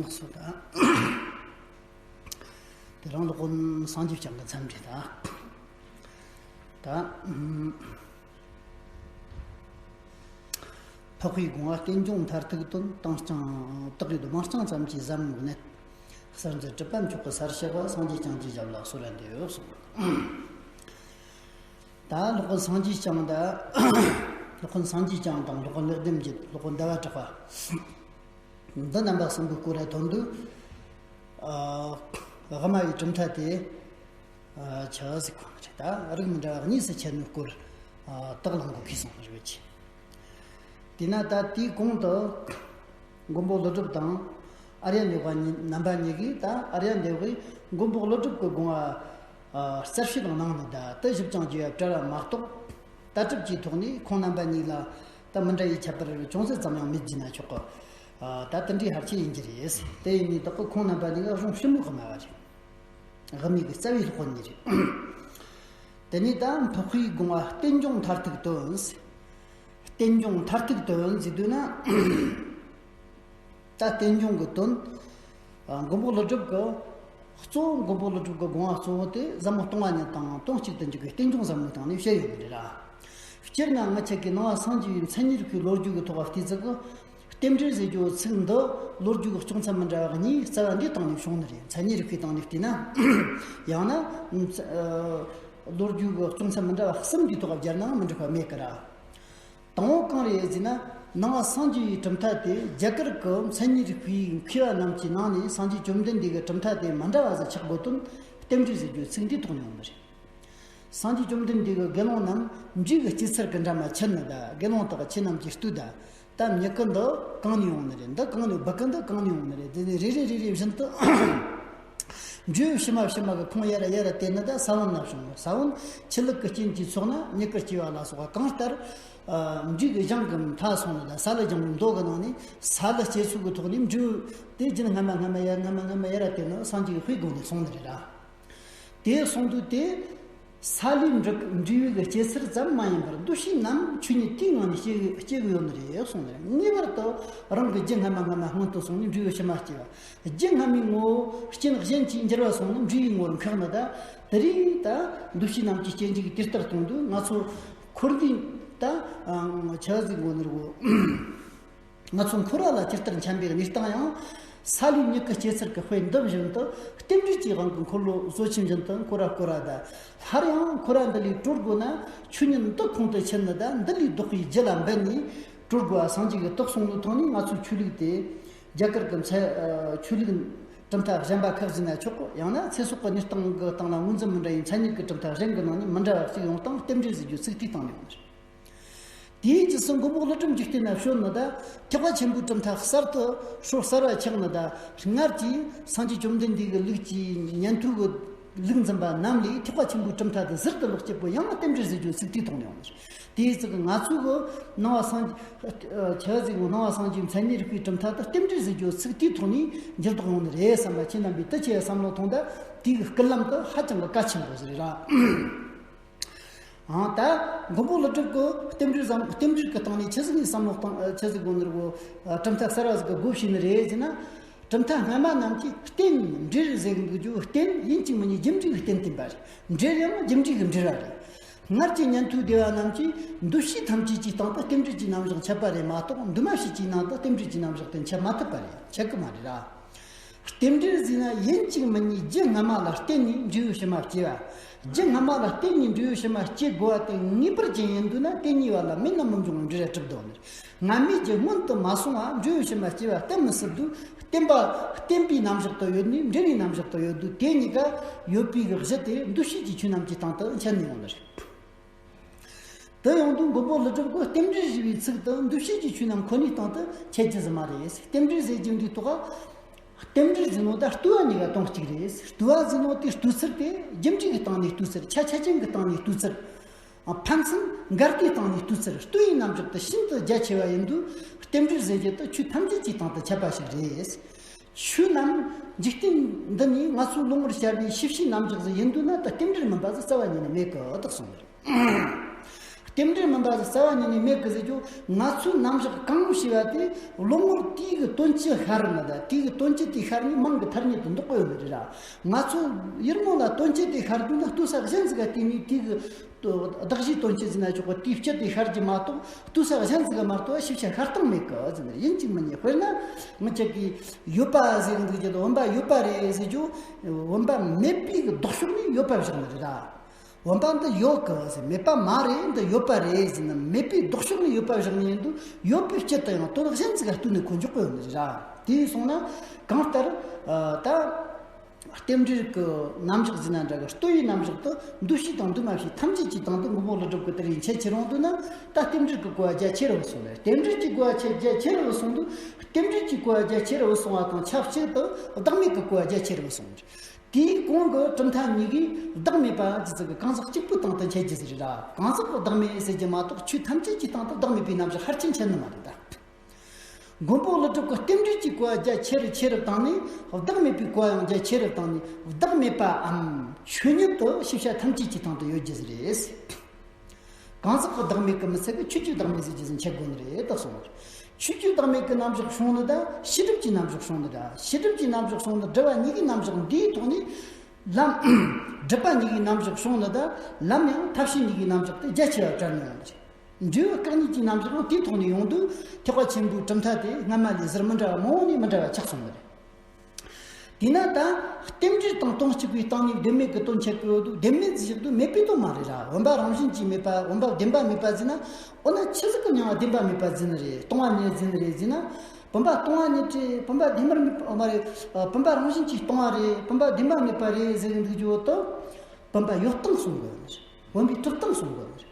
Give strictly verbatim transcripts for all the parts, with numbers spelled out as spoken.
ལགས་སོ། ད་དེ་རིང་སློབ་དཔོན་སངས་རྒྱས་བསྐྱངས་ཀྱི་མཚམས་རེད། ད་ད་ཨམ། འཕགས་པའི་དགོངས་པ་རྟེན་འབྱུང་མཐར་ཐུག་དོན། དེང་སང་དག་ཡོད་མང་རྐྱང་ཙམ་གྱིས་བཟང་ངོ་གནད། གསར་འཛིན་གྲུབ་པ་མཆོག་གི་སར་གཤེགས་པ། སངས་རྒྱས་བསྐྱངས་ཀྱི་ཞབས་ལ་གསོལ་བ་འདེབས་ཡོད་གསུངས། ད་སློབ་དཔོན་སངས་རྒྱས་བསྐྱངས་ད། སློབ་དཔོན་སངས་རྒྱས་བསྐྱངས་དང་སློབ་དཔོན་ལེགས་ལྡན་འབྱེད། སློབ་དཔོན་ཟླ་བ་གྲགས་པ། འདི་རྣམ་པ་གསུམ་པོའི་སྐོར་ར་ཐོན་དུས། ཨ། དབུ་མ་ཡི་གྲུབ་མཐའ་དེ། ཨ། ཆི་ཟིག་གོ་ནི་རེད། ད་རིགས་མི་འདྲ་བ་གཉིས་སུ་ཕྱེ་ནི་སྐོར། ཨ། དག་ལང་གོ་ཁས་སོང་རེ་བའི་ཆེ། དེས་ན་ད་དེའི་གོང་དུ་མགོན་པོ་ཀླུ་སྒྲུབ་དང་ཨཱརྱ་འདེབས་པ་གཉིས། རྣམ་པ་གཉིས་ཀྱིས་ད་ཨཱརྱ་འདེབས་པའི་མགོན་པོ་ཀླུ་སྒྲུབ་ཀྱི་དགོངས་པ་རྩད་བཤད་དང་གནང་ནི་ད་དེ་ཞིབ་ཅིང་རྒྱས་པ་བཀྲལ་བ་མ་གཏོགས། ལྟ་གྲུབ་ཀྱི་ཐོག་ནས་ཁོང་རྣམ་པ་གཉིས་ལ་ད་མི་འདྲ་བའི་ཁྱད་པར་ཅུང་ཟད་ཙམ་ཡང་མེད་བགྱིས་ན་ཆོག་གི། ད་དེ་འདྲའི་ཕལ་ཆེར་ཡིན་གྱི་རེད། དེ་ཡིན་ནི་དག་གི་ཁོང་རྣམ་པ་གཉིས་ཀ་གཞུང་ཕྱི་མོ་གི་སྨྲ་བ་རེད། དབུ་མའི་གི་རྩ་བའི་སློབ་དཔོན་གཉིས་རེད། དེ་ནས་ད་འཕགས་པའི་དགོངས་པ་རྟེན་འབྱུང་མཐར་ཐུག་དོན། རྟེན་འབྱུང་མཐར་ཐུག་དོན་ཟེར་དུས་ན། ད་རྟེན་འབྱུང་གི་དོན། ཨ། མགོན་པོ་ཀླུ་སྒྲུབ་ཀྱི། གཙོ་བོ་མགོན་པོ་ཀླུ་སྒྲུབ་ཀྱི་དགོངས་པ་གཙོ་བོ་དེ་ཟབ་མོ་སྟོང་པ་ཉིད་དང་དོན་གཅིག་ཏུ་འཇུག་པའི་རྟེན་འབྱུང་ཟབ་མོའི་སྟེང་ནས་བཤད་ཡོད་པ་རེད་ར། སྤྱིར་ན་ང་ཆ་གི་ནང་པ་སངས་རྒྱས་པའི་མཚན་ཉིད་རིག་པའི་ལོ་རྒྱུས་ཀྱི་ཐོག་བལྟས་ཚེ་གི། རྟེན་འབྲེལ་ཟེར་རྒྱུ་ཚིག་འདི་ལོ་རྒྱུས་ཀྱི་ཅུང་ཟད་མི་འདྲ་བ་གཉིས་རྩ་བ་འདིའི་སྟེང་ནས་བྱུང་ནི་རེད། མཚན་ཉིད་རིག་པའི་སྟེང་ནས་བལྟས་ན། ཡང་ན། ཨ། ལོ་རྒྱུས་ཀྱི་ཅུང་ཟད་མི་འདྲ་བ་གསུམ་འདིའི་ཐོག་སྦྱར་ནའང་མི་འགྲིག་པ་མེད་ཀི་ར། དང་པོ་གང་རེད་ཟེར་ན། ནང་པ་སངས་རྒྱས་པའི་གྲུབ་མཐའ་དེ་རྒྱ་གར་གྱི་མཚན་ཉིད་རིག་པའི་མཁས་པ་རྣམས་ཀྱི་ནང་ནས་སངས་རྒྱས་བཅོམ་ལྡན་འདས་ཀྱི་གྲུབ་མཐའ་དེ་མི་འདྲ་བ་ཟིག་ཆགས་དགོས་དོན། རྟེན་འབྲེལ་ཟེར་རྒྱུའི་ཚིག་འདིའི་ཐོག་ནས་ཡོང་ནི་རེད། སངས་རྒྱས་བཅོམ་ལྡན་འདས་ཀྱི་དགེ་སློང་རྣམས་འབྲས་ཀྱི་སྐྱེད་ཚལ་གྱི་འགྲམ་ལ་ཁྱེར་ནི་ད། དགེ་སློང་དག་ཁྱེད་རྣམས་ཀྱིས་ལྟོས་ད། ད་མྱུ་གུ་འདི་གང་ནས་ཡོང་ནི་རེད། འདི་གང་ནས། སྦུ་གུ་འདི་གང་ནས་ཡོང་ནི་རེད། དེ་ནས་རེ་རེ་རེ་རེ་བཞིན་དུ། འབྲས་བུ་ཕྱི་མ་ཕྱི་མ་གི་ཁོང་ཡར་ཡར་བལྟས་ན་ད་ས་བོན་ན་བྱུང་། ས་བོན་ཆུ་ལུད་ཀྱི་རྐྱེན་གྱིས་ཚོགས་ན་མྱུ་གུར་སྐྱེ་བ་ལ་སོགས་པ་གང་ལྟར། ཨ། འབྲས་ཀྱི་ཞིང་གི་མཐའ་སོང་ནི་ད། ས་ལུད་ལྗང་མདོག་གི་ནང་ནས་ས་ལུད་སྐྱེ་ཚུལ་གྱི་ཐོག་ནས་འབྲས་བུ་དེ་རྒྱུན་སྔ་མ་སྔ་མ་ཡར་སྔ་མ་སྔ་མ་ཡར་བལྟས་ན་སངས་རྒྱས་ཀྱི་དཔེའི་སྒོ་ནས་གསུངས་ནི་རེད་ར། དེ་གསུངས་དུས་དེ། ས་ལུད་འབྲས། འབྲས་བུ་གི་སྐྱེད་ཚལ་ཙམ་མ་ཡིན་པར་འདུ་ཤེས་རྣམས་ཆོས་ཉིད་དེའི་ངང་ནས་སྐྱེ་སྐྱེ་གི་ཡོད་ནི་རེད་གསུངས་ནས། ངེས་པར་དུ་རང་གི་རྒྱུ་སྔ་མ་སྔ་མ་སྔོན་དུ་སོང་ནས་འབྲས་བུ་ཕྱི་མ་སྐྱེ་བ། རྒྱུ་སྔ་མའི་ངོ་བོ་རྐྱེན་གཞན་གྱིས་འགྱུར་བ་སོང་ན་འབྲས་བུའི་ངོར་འགག་ནི་ད། དེ་རིང་ད་འདུ་ཤེས་རྣམས་ཀྱི་སྐྱེ་འཇིག་དེ་ལྟར་གཏོང་དུས་ང་ཚོ་འཁོར་འདས་ད། ཨ། ཆི་ཟིག་གོ་ནི་རེད་གོ། ང་ཚོ་འཁོར་བ་ལ་ཇི་ལྟར་འཁྱམས་པའི་གནས་སྟངས་ཡང་། ས་ལུད་མྱུ་གུ་སྐྱེད་ཚལ་གྱི་དཔེ་འདི་བཞིན་དུ་རྟེན་འབྲེལ་གྱི་དབང་གིས་འཁོར་ལོ་བཟོ་ཆེན་བཞིན་དུ་འཁོར་བ་བསྐོར་བ་ད། སླར་ཡང་འཁོར་བ་འདི་ལས་གྲོལ་དགོས་ན་ཆོས་ཉིད་འདི་ཁོང་དུ་ཆུད་ནི་ད། འདི་ལས་ལྡོག་པའི་རྒྱུ་ལ་འབད་ནས་གྲོལ་དགོས་པ་སངས་རྒྱས་ཀྱིས་དེ་གསུངས་ནོ་ཐོག་ནས་ང་ཚོའི་ཆོས་ལུགས་དེ། རྒྱ་གར་གྱི་མཚན། ཨ། ཆོས་ལུགས་གྲུབ་མཐའ་གཞན་པ་ཁག་ཟེར་ན་ཆོག་གི། ཡང་ན་ཚེ་སྲོག་གི་གནས་སྟངས་ཀྱི་སྟེང་ལ་ངོས་འཛིན་མི་འདྲ་བའི་མཚན་ཉིད་ཀྱི་གྲུབ་མཐའ་གཞན་གྱི་ནང་ནས་མི་འདྲ་བ་གཅིག་ཡོང་སྟངས་རྟེན་འབྲེལ་ཟེར་རྒྱུའི་ཚིག་དེའི་སྟེང་ནས་ཡོང་ནི་རེད། དེའི་རྗེས་སུ་མགོན་པོ་ཀླུ་སྒྲུབ་འཇིག་རྟེན་ན་བྱོན་ནི་ད། ཐེག་པ་ཆེན་པོའི་གྲུབ་མཐའ་གསར་དུ་སྲོལ་གསར་བ་ཆགས་ནི་ད། སྔར་གྱི་སངས་རྒྱས་བཅོམ་ལྡན་འདས་ཀྱི་ལུགས་ཀྱི་ཉན་ཐོས་ཀྱི་ལུགས་འཛིན་པ་རྣམས་ལས་ཐེག་པ་ཆེན་པོའི་གྲུབ་མཐའ་དེ་ཟུར་དུ་ལོག་སྐྱེ་བོ་ཡང་རྟེན་འབྲེལ་ཟེར་རྒྱུའི་ཚིག་དེའི་ཐོག་ནས་ཡོང་ནི་རེད། དེའི་ཚིག་གིས་ང་ཚོ་གི་ནང་པ་སངས། ཆི་ཟེར་གོ། ནང་པ་སངས་རྒྱས་མཚན་ཉིད་རིག་པའི་གྲུབ་མཐའ་དེ་རྟེན་འབྲེལ་ཟེར་རྒྱུའི་ཚིག་དེའི་ཐོག་ནས་འགྱུར་ལྡོག་ཡོང་ནི་རེད་བསམ་པ། ཁྱེད་རྣམ་པས་དེ་ཆེ་བསམ་བློ་ཐོངས་ད། དེའི་སྐུད་ལམ་དེ་ཧ་ཅང་གི་གལ་ཆེན་པོ་ཟིག་རེད་ར། ཨང་། ད་མགོན་པོ་ཀླུ་སྒྲུབ་ཀྱིས་རྟེན་འབྲེལ་ཟབ། རྟེན་འབྲེལ་གྱི་སྟེང་ནས་ཆི་ཟིག་ནས་བསམ་བློ་བཏང་། ཆི་ཟིག་གོ་ནི་རེད་གོ། གྲུབ་མཐའ་གསར་བ་ཟིག་གི་སྒོ་ཕྱེ་ནི་རེད་ཟེར་ན། གྲུབ་མཐའ་སྔ་མ་རྣམས་ཀྱིས་རྟེན་འབྲེལ་ཟེར་གི་འདུག་རྒྱུ། རྟེན་ཡིན་གཅིག་མིན་གཉིས་རྒྱུ་འབྲས་ཀྱི་རྟེན་བསྟན་པ་རེད། འབྲེལ་ཡང་རྒྱུ་འབྲས་ཀྱི་འབྲེལ་བ་རེད། སྔར་གྱི་ཉན་ཐོས་སྡེ་པ་རྣམས་ཀྱིས་འདུ་ཤེས་ཐམས་ཅད་ཀྱི་སྟེང་དུ་རྟེན་འབྲེལ་གྱི་རྣམ་གཞག་འཆད་པ་རེད་མ་གཏོགས། འདུས་མ་བྱས་ཀྱི་ནང་དུ་རྟེན་འབྲེལ་གྱི་རྣམ་གཞག་དེ་འཆད་མ་ཐུབ་པ་རེད། འཆད་གི་མ་རེད་ར། རྟེན་འབྲེལ་ཟེར་ན་ཡིན་གཅིག་མིན་གཉིས་རྒྱུ་སྔ་མ་ལ་བརྟེན་ནས་འབྲས་བུ་ཕྱི་མ་སྐྱེ་བ། རྒྱུ་སྔ་མ་ལ་བརྟེན་ནས་འབྲས་བུ་ཕྱི་མ་སྐྱེ་དགོས་པ་དེ་ངེས་པར་ཅན་ཡིན་འདུག་ན། དེ་གཉིས་བར་ལ་མེད་ན་མི་འབྱུང་བའི་འབྲེལ་བ་གྲུབ་འདུག་ནི། སྔ་མའི་རྒྱུ་སྔོན་དུ་མ་སོང་བ་འབྲས་བུ་ཕྱི་མ་སྐྱེ་བ་གཏན་མི་སྲིད་འདུག། བརྟེན་པ། བརྟེན་པའི་རྣམ་གཞག་ཏུ་ཡོད་ནས་འབྲེལ་བའི་རྣམ་གཞག་ཏུ་ཡོད་འདུག། དེ་གཉིས་ཀ་ཡོད་པའི་གཞི་དེ་འདུ་ཤེས་ཀྱི་ཆོས་རྣམས་ཀྱི་སྟེང་དུ་འཆད་ནས་ཡོང་ནི་རེད། དེ་ཡོང་དུས་མགོན་པོ་ཀླུ་སྒྲུབ་ཀྱིས་རྟེན་འབྲེལ་ཞེས་པའི་ཚིག་དེ་འདུ་ཤེས་ཀྱི་ཆོས་རྣམས་ཁོ་ནའི་སྟེང་དུ་འཆད་རྒྱུ་ཟིག་མ་རེད། རྟེན་འབྲེལ་ཟེར་རྒྱུ་འདིའི་ཐོག་རྟེན་འབྲེལ་ཟེར་ནོ་ད་ལྟོས་པ་གཉིས་ཀ་དོན་གཅིག་རེད། ལྟོས་པ་ཟེར་ནོ་དེ་ལྟོས་ཚུལ་དེ་རྒྱུ་འབྲས་ཀྱི་སྟེང་ནས་ལྟོས་ཚུལ། ཆ་ཆ་ཅན་གྱི་སྟེང་ནས་ལྟོས་ཚུལ། ཕན་ཚུན་འགལ་ཟླའི་སྟེང་ནས་ལྟོས་ཚུལ། ལྟོས་པའི་རྣམ་གཞག་དེ་ཤིན་ཏུ་རྒྱ་ཆེ་བ་ཡིན་དུས། རྟེན་འབྲེལ་ཟེར་རྒྱུ་དེ་ཆོས་ཐམས་ཅད་ཀྱི་སྟེང་དུ་འཆད་པ་ཞིག་རེད། ཆོས་རྣམས་འཇིག་རྟེན་འདི་ནས་ང་ཚོས་བློ་ངོར་ཤར་བའི་ཤེས་བྱའི་རྣམ་གཞག་ཟིག་ཡིན་དུས་ན། ད་རྟེན་འབྲེལ་མིན་པ་ཟིག་རྩ་བ་ཉིད་ནས་མེད་གི་དེ་གསུངས་པ་རེད། རྟེན་འབྲེལ་མིན་པ་རྩ་བ་ཉིད་ནས་མེད་གི་ཟེར་རྒྱུ། ང་ཚོའི་རྣམ་གཞག་གང་ཞེས་པ་དེ་བློ་ངོར་དུས་ཀྱི་དོན་སྤྱི་ཤར་ནི་དང་དུས་ཀྱི་དོན་སྤྱི་དེ་ཤར་ནས་མིང་གི་ཐ་སྙད་དུ་འདོགས་གི་ཡོད་ནི་རེད་ར། ང་ཚོ་ཡུལ་དངོས་ལ་དོན་སྤྱི་དེ་ཤར་དུས་ན་ལྟོས་ས་གཞན་ཟིག་ག་བལྟས་ནས་དུས་ཀྱི་གདགས་གཞིའི་དོན་སྤྱི་ཟེར་ན་ཆོག་གི། དུས་སྤྱི་དེ་ཤར་རྒྱུ་མ་གཏོགས་ལྟོས་ས་གཞན་ཟིག་ག་མ་གཏོགས་ཤེས་བྱ་ཤར་སྟངས་མེད་གི་ཟེར་ནི་ཡིན་གཅིག་མིན་གཉིས། དཔེར་ན་ང་ཅག་གིས་ཡོད་པ་ཟེར་གི་འདུག་རྒྱུ་དང་བུམ་པ་ཡོད་པ་རེད་ཟེར་རྒྱུ། བུམ་པ་མེད་པའི་གི་ལྡོག་ཕྱོགས་ནས་ཡོད་པ་བཞག་ནི་རེད་ར། བུམ་པ་འདི་ཡོད་གི་ཟེར། མེད་པ་མ་རེད། འདི་ཡོད་པ་རེད་ཟེར་ན། མེད་པའི་ལྡོག་ཕྱོགས་ནས་ཡོད་པ་བཞག་ནས་ཡིན་དུས་ཡོད་པའི་དཀྱིལ་དུ་ཡང་དོན་གཞན་ཟིག་ག་ལྟོས་ནས་ཁོ་འཇོག་གི་ཡོད་ནི་རེད་ར། དེ་ཡིན་སོང་ན་གང་ལྟར་ད་རྟེན་འབྲེལ་གྱི་རྣམ་གཞག་ཟེར་ན་འདྲ་གི། ལྟོས་ཡི་རྣམ་གཞག་ཏུ་འདུ་ཤེས་དང་འདུ་མ་ཤེས་ཐམས་ཅད་ཀྱི་སྟེང་དུ་མགོན་པོ་ཀླུ་སྒྲུབ་ཀྱིས་དེ་རིང་འཆད་ཁྱེར་ཡོང་དུས་ན། ད་རྟེན་འབྲེལ་གྱི་གོ་བ་རྒྱ་ཆེ་རུ་སོང་བས། རྟེན་འབྲེལ་གྱི་གོ་བ་ཆེ་རྒྱ་ཆེ་རུ་སོང་དུས་རྟེན་འབྲེལ་གྱི་གོ་བ་རྒྱ་ཆེ་རུ་སོང་བ་དང་ཆབས་ཅིག་ཏུ་བདག་མེད་ཀྱི་གོ་བ་རྒྱ་ཆེ་རུ་སོང་། དེའི་གོང་གི་གྲུབ་མཐའ་གཉིས་ཀས་བདག་མེད་པ་ཇི་ཙམ་གྱི་གང་ཟག་གཅིག་པུའི་སྟེང་དུ་འཆད་རྒྱུ་ཟིག་རེད་ར། གང་ཟག་གི་བདག་མེད་ཟེར་རྒྱུ་མ་གཏོགས་ཆོས་ཐམས་ཅད་ཀྱི་སྟེང་དུ་བདག་མེད་པའི་རྣམ་གཞག་ཕལ་ཆེར་འཆད་ནི་མ་རེད་ད། མགོན་པོ་ཀླུ་སྒྲུབ་ཀྱིས་རྟེན་འབྲེལ་གྱི་གོ་བ་རྒྱ་ཆེ་རུ་ཆེ་རུ་བཏང་ནས། བདག་མེད་པའི་གོ་བ་ཡང་རྒྱ་ཆེ་རུ་བཏང་ནས། བདག་མེད་པའམ་ཆོས་ཉིད་དུ་ཤེས་བྱ་ཐམས་ཅད་ཀྱི་སྟེང་དུ་ཡོད་རྒྱུ་ཟིག་རེད། གང་ཟག་གི་བདག་མེད་ཀྱིས་མི་ཚད་པའི་ཆོས་ཀྱི་བདག་མེད་ཟེར་རྒྱུ་ཟིག་འཆད་དགོས་ནི་རེད་དུ་གསུངས། ཆོས་ཀྱི་བདག་མེད་ཀྱི་རྣམ་གཞག་བྱུང་ནི་དང་ཤེས་སྒྲིབ་ཀྱི་རྣམ་གཞག་བྱུང་ནི་དང་། ཤེས་སྒྲིབ་ཀྱི་རྣམ་གཞག་བྱུང་ནི། སྒྲིབ་པ་གཉིས་ཀྱི་རྣམ་གཞག་འདིའི་ཐོག་ནས་ལམ། སྒྲིབ་པ་གཉིས་ཀྱི་རྣམ་གཞག་བྱུང་ནི་དང་ལམ་ཡང་ཐབས་ཤེས་གཉིས་ཀྱི་རྣམ་གཞག་དེ་རྒྱ་ཆེ་བ་བཀར་ནི་ཡོད་ནི་རེད། འབྲས་བུ་སྐད་གཉིས་ཀྱི་རྣམ་གཞག་ཡང་དེའི་ཐོག་ནས་ཡོང་དུས། ཐེག་པ་ཆེན་པོའི་གྲུབ་མཐའ་དེ་སྔ་མ་ལས་ཟུར་མི་འདྲ་བ་མང་བོ་ནས་མི་འདྲ་བ་ཆགས་སོང་ནི་རེད། དེས་ན་ད་རྟེན་འབྲེལ་དང་དོན་གཅིག་པའི་སྟེང་ནས་བདེན་མེད་ཀྱི་དོན་འཆད་ཀྱི་ཡོད་དུས། བདེན་མེད་ཟེར་དུས་མེད་པའི་དོན་མ་རེད་ར། བུམ་པ་རང་བཞིན་གྱིས་མེད་པ། བུམ་པ་བདེན་པ་མེད་པ་ཟེར་ན། འོ་ན་ཆི་ཟིག་གི་མྱིང་ང་བདེན་པ་མེད་པ་ཟེར་ནི་རེད། སྟོང་བ་ཉིད་ཟེར་ནི་རེད་ཟེར་ན། བུམ་པ་སྟོང་བ་ཉིད་རེད། བུམ་པ་བདེན་པར་མེད་པ་མ་རེད། བུམ་པ་རང་བཞིན་གྱིས་སྟོང་བ་རེད། བུམ་པ་བདེན་པ་མེད་པ་རེད་ཟེར་གི་འདུག་རྒྱུ་བོ་དེ། བུམ་པ་ཡོད་སྟངས་གསུང་གི་ཡོད་ནི་རེད། བུམ་པའི་གྲུབ་སྟངས་གསུང་གི་ཡོད་ནི་རེད།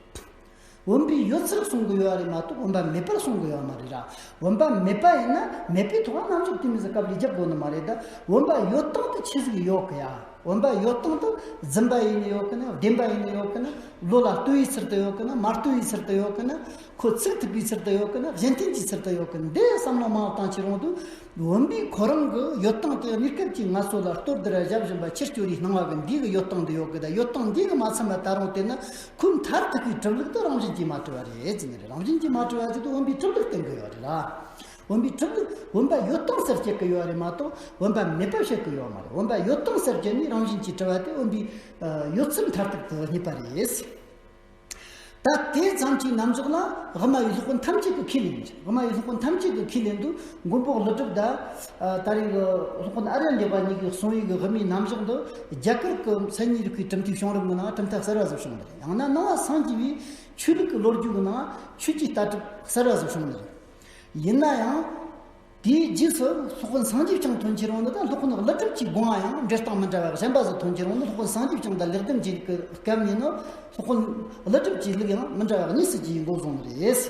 བུམ་པའི་ཡོད་ཚུལ་གསུང་གི་ཡོད་རེད་མ་གཏོགས་བུམ་པ་མེད་པར་གསུང་གི་ཡོད་མ་རེད་ར། བུམ་པ་མེད་པ་ཡིན་ན་མེད་པའི་ཐོག་ལ་རྣམ་གཞག་དེ་མོ་ཟིག་སྐབས་ལས་རྒྱག་དགོས་ནི་མ་རེད་ད། བུམ་པ་ཡོད་སྟངས་དེ་ཆི་ཟིག་ཡོད་གི་ཡ། བུམ་པ་ཡོད་སྟངས་དེ་རྫུན་པ་ཡིན་ནི་ཡོད་གི་ན། བདེན་པ་ཡིན་ནི་ཡོད་གི་ན། བློ་ལ་ལྟོས་པའི་ཚུལ་དུ་ཡོད་གི་ན། མ་ལྟོས་པའི་ཚུལ་དུ་ཡོད་གི་ན། ཁོ་ཚུགས་ཐུབ་པའི་ཚུལ་དུ་ཡོད་གི་ན། གཞན་རྟེན་གྱི་ཚུལ་དུ་ཡོད་གི་ན། འདི་བསམ་བློ་མང་བཏང་ཁྱེར་ཡོང་དུས། བུམ་པའི་ཁོ་རང་གི་ཡོད་སྟངས་དེ་གནས་སྐབས་ཀྱི་ང་ཚོ་ལ་གཏོར་བསྡུར་བར་བཞག་བཞིན་པ་ཕྱིར་སྐྱོར་བའི་སྣང་བ་གི་འདི་གི་ཡོད་སྟངས་འདི་ཡོད་གི་ད། ཡོད་སྟངས་འདི་གི་མ་ཚད་པ་ད་རུང་དེ་ནི་ཁོའི་མཐར་ཐུག་གི་གྲུབ་ལུགས་དེ་རང་བཞིན་གྱིས་མ་གྲུབ་པ་རེད་ཟེར་ནི་རེད། རང་བཞིན་གྱིས་མ་གྲུབ་པ་ཟེར་དུས་བུམ་པའི་གྲུབ་ལུགས་བསྟན་གི་ཡོད་རེད་ལ། བུམ་པའི་གྲུབ་ལུགས་བུམ་པ་ཡོད་སྟངས་སུ་བཤད་གི་ཡོད་རེད་མ་གཏོགས་བུམ་པ་མེད་པ་བཤད་གི་ཡོད་མ་རེད། བུམ་པ་ཡོད་སྟངས་སུ་བཤད་ནས་རང་བཞིན་གྱིས་གྲུབ་པ་དེ་བུམ་པའི་ཡོད་ཚུལ་མཐར་ཐུག་ཏུ་རྙེད་པ་རེད། ད་དེ་ཙམ་གྱི་རྣམ་གཞག་ལ་དབུ་མ་པའི་སློབ་དཔོན་ཐམས་ཅད་ཀྱིས་ཁས་ལེན་གྱི། དབུ་མ་པའི་སློབ་དཔོན་ཐམས་ཅད་ཀྱིས་ཁས་ལེན་དུས། མགོན་པོ་ཀླུ་སྒྲུབ་དང་ད་རེས་ཀྱི་སློབ་དཔོན་ཨཱརྱ་ལེགས་པ་གཉིས་ཀྱིས་གསུངས་པའི་གི་དབུ་མའི་རྣམ་གཞག་འདི་རྒྱ་གར་གྱི་མཚན་ཉིད་རིག་པའི་གྲུབ་མཐའི་བྱུང་རབས་ཀྱི་ནང་གྲུབ་མཐའ་གསར་བ་ཟིག་བྱུང་བ་རེད། ཡང་ན་ནང་པ་སངས་རྒྱས་པའི་ཆོས་ལུགས་ཀྱི་ལོ་རྒྱུས་ཀྱི་ནང་ཆོས་ཀྱི་ལྟ་གྲུབ་གསར་བ་ཟིག་བྱུང་བ་རེད། ཡིན་ན་ཡང་། དེའི་རྗེས་སུ་སློབ་དཔོན་སངས་རྒྱས་བསྐྱངས་ཐོན་ཁྱེར་ཡོང་ནི་དང་། སློབ་དཔོན་ཀླུ་སྒྲུབ་ཀྱི་དགོངས་པ་ཡང་འགྲེལ་སྟངས་མི་འདྲ་བ་གཞན་པ་ཟིག་ཐོན་ཁྱེར་ཡོང་ནི། སློབ་དཔོན་སངས་རྒྱས་བསྐྱངས་དང་ལེགས་ལྡན་འབྱེད་ཀྱི་སྐབས་ནས་ནི་སློབ་དཔོན་ཀླུ་སྒྲུབ་ཀྱི་ལུགས་ཡང་མི་འདྲ་བ་གཉིས་སུ་གྱེས་པའི་མགོ་བཟུང་ནི་རེད།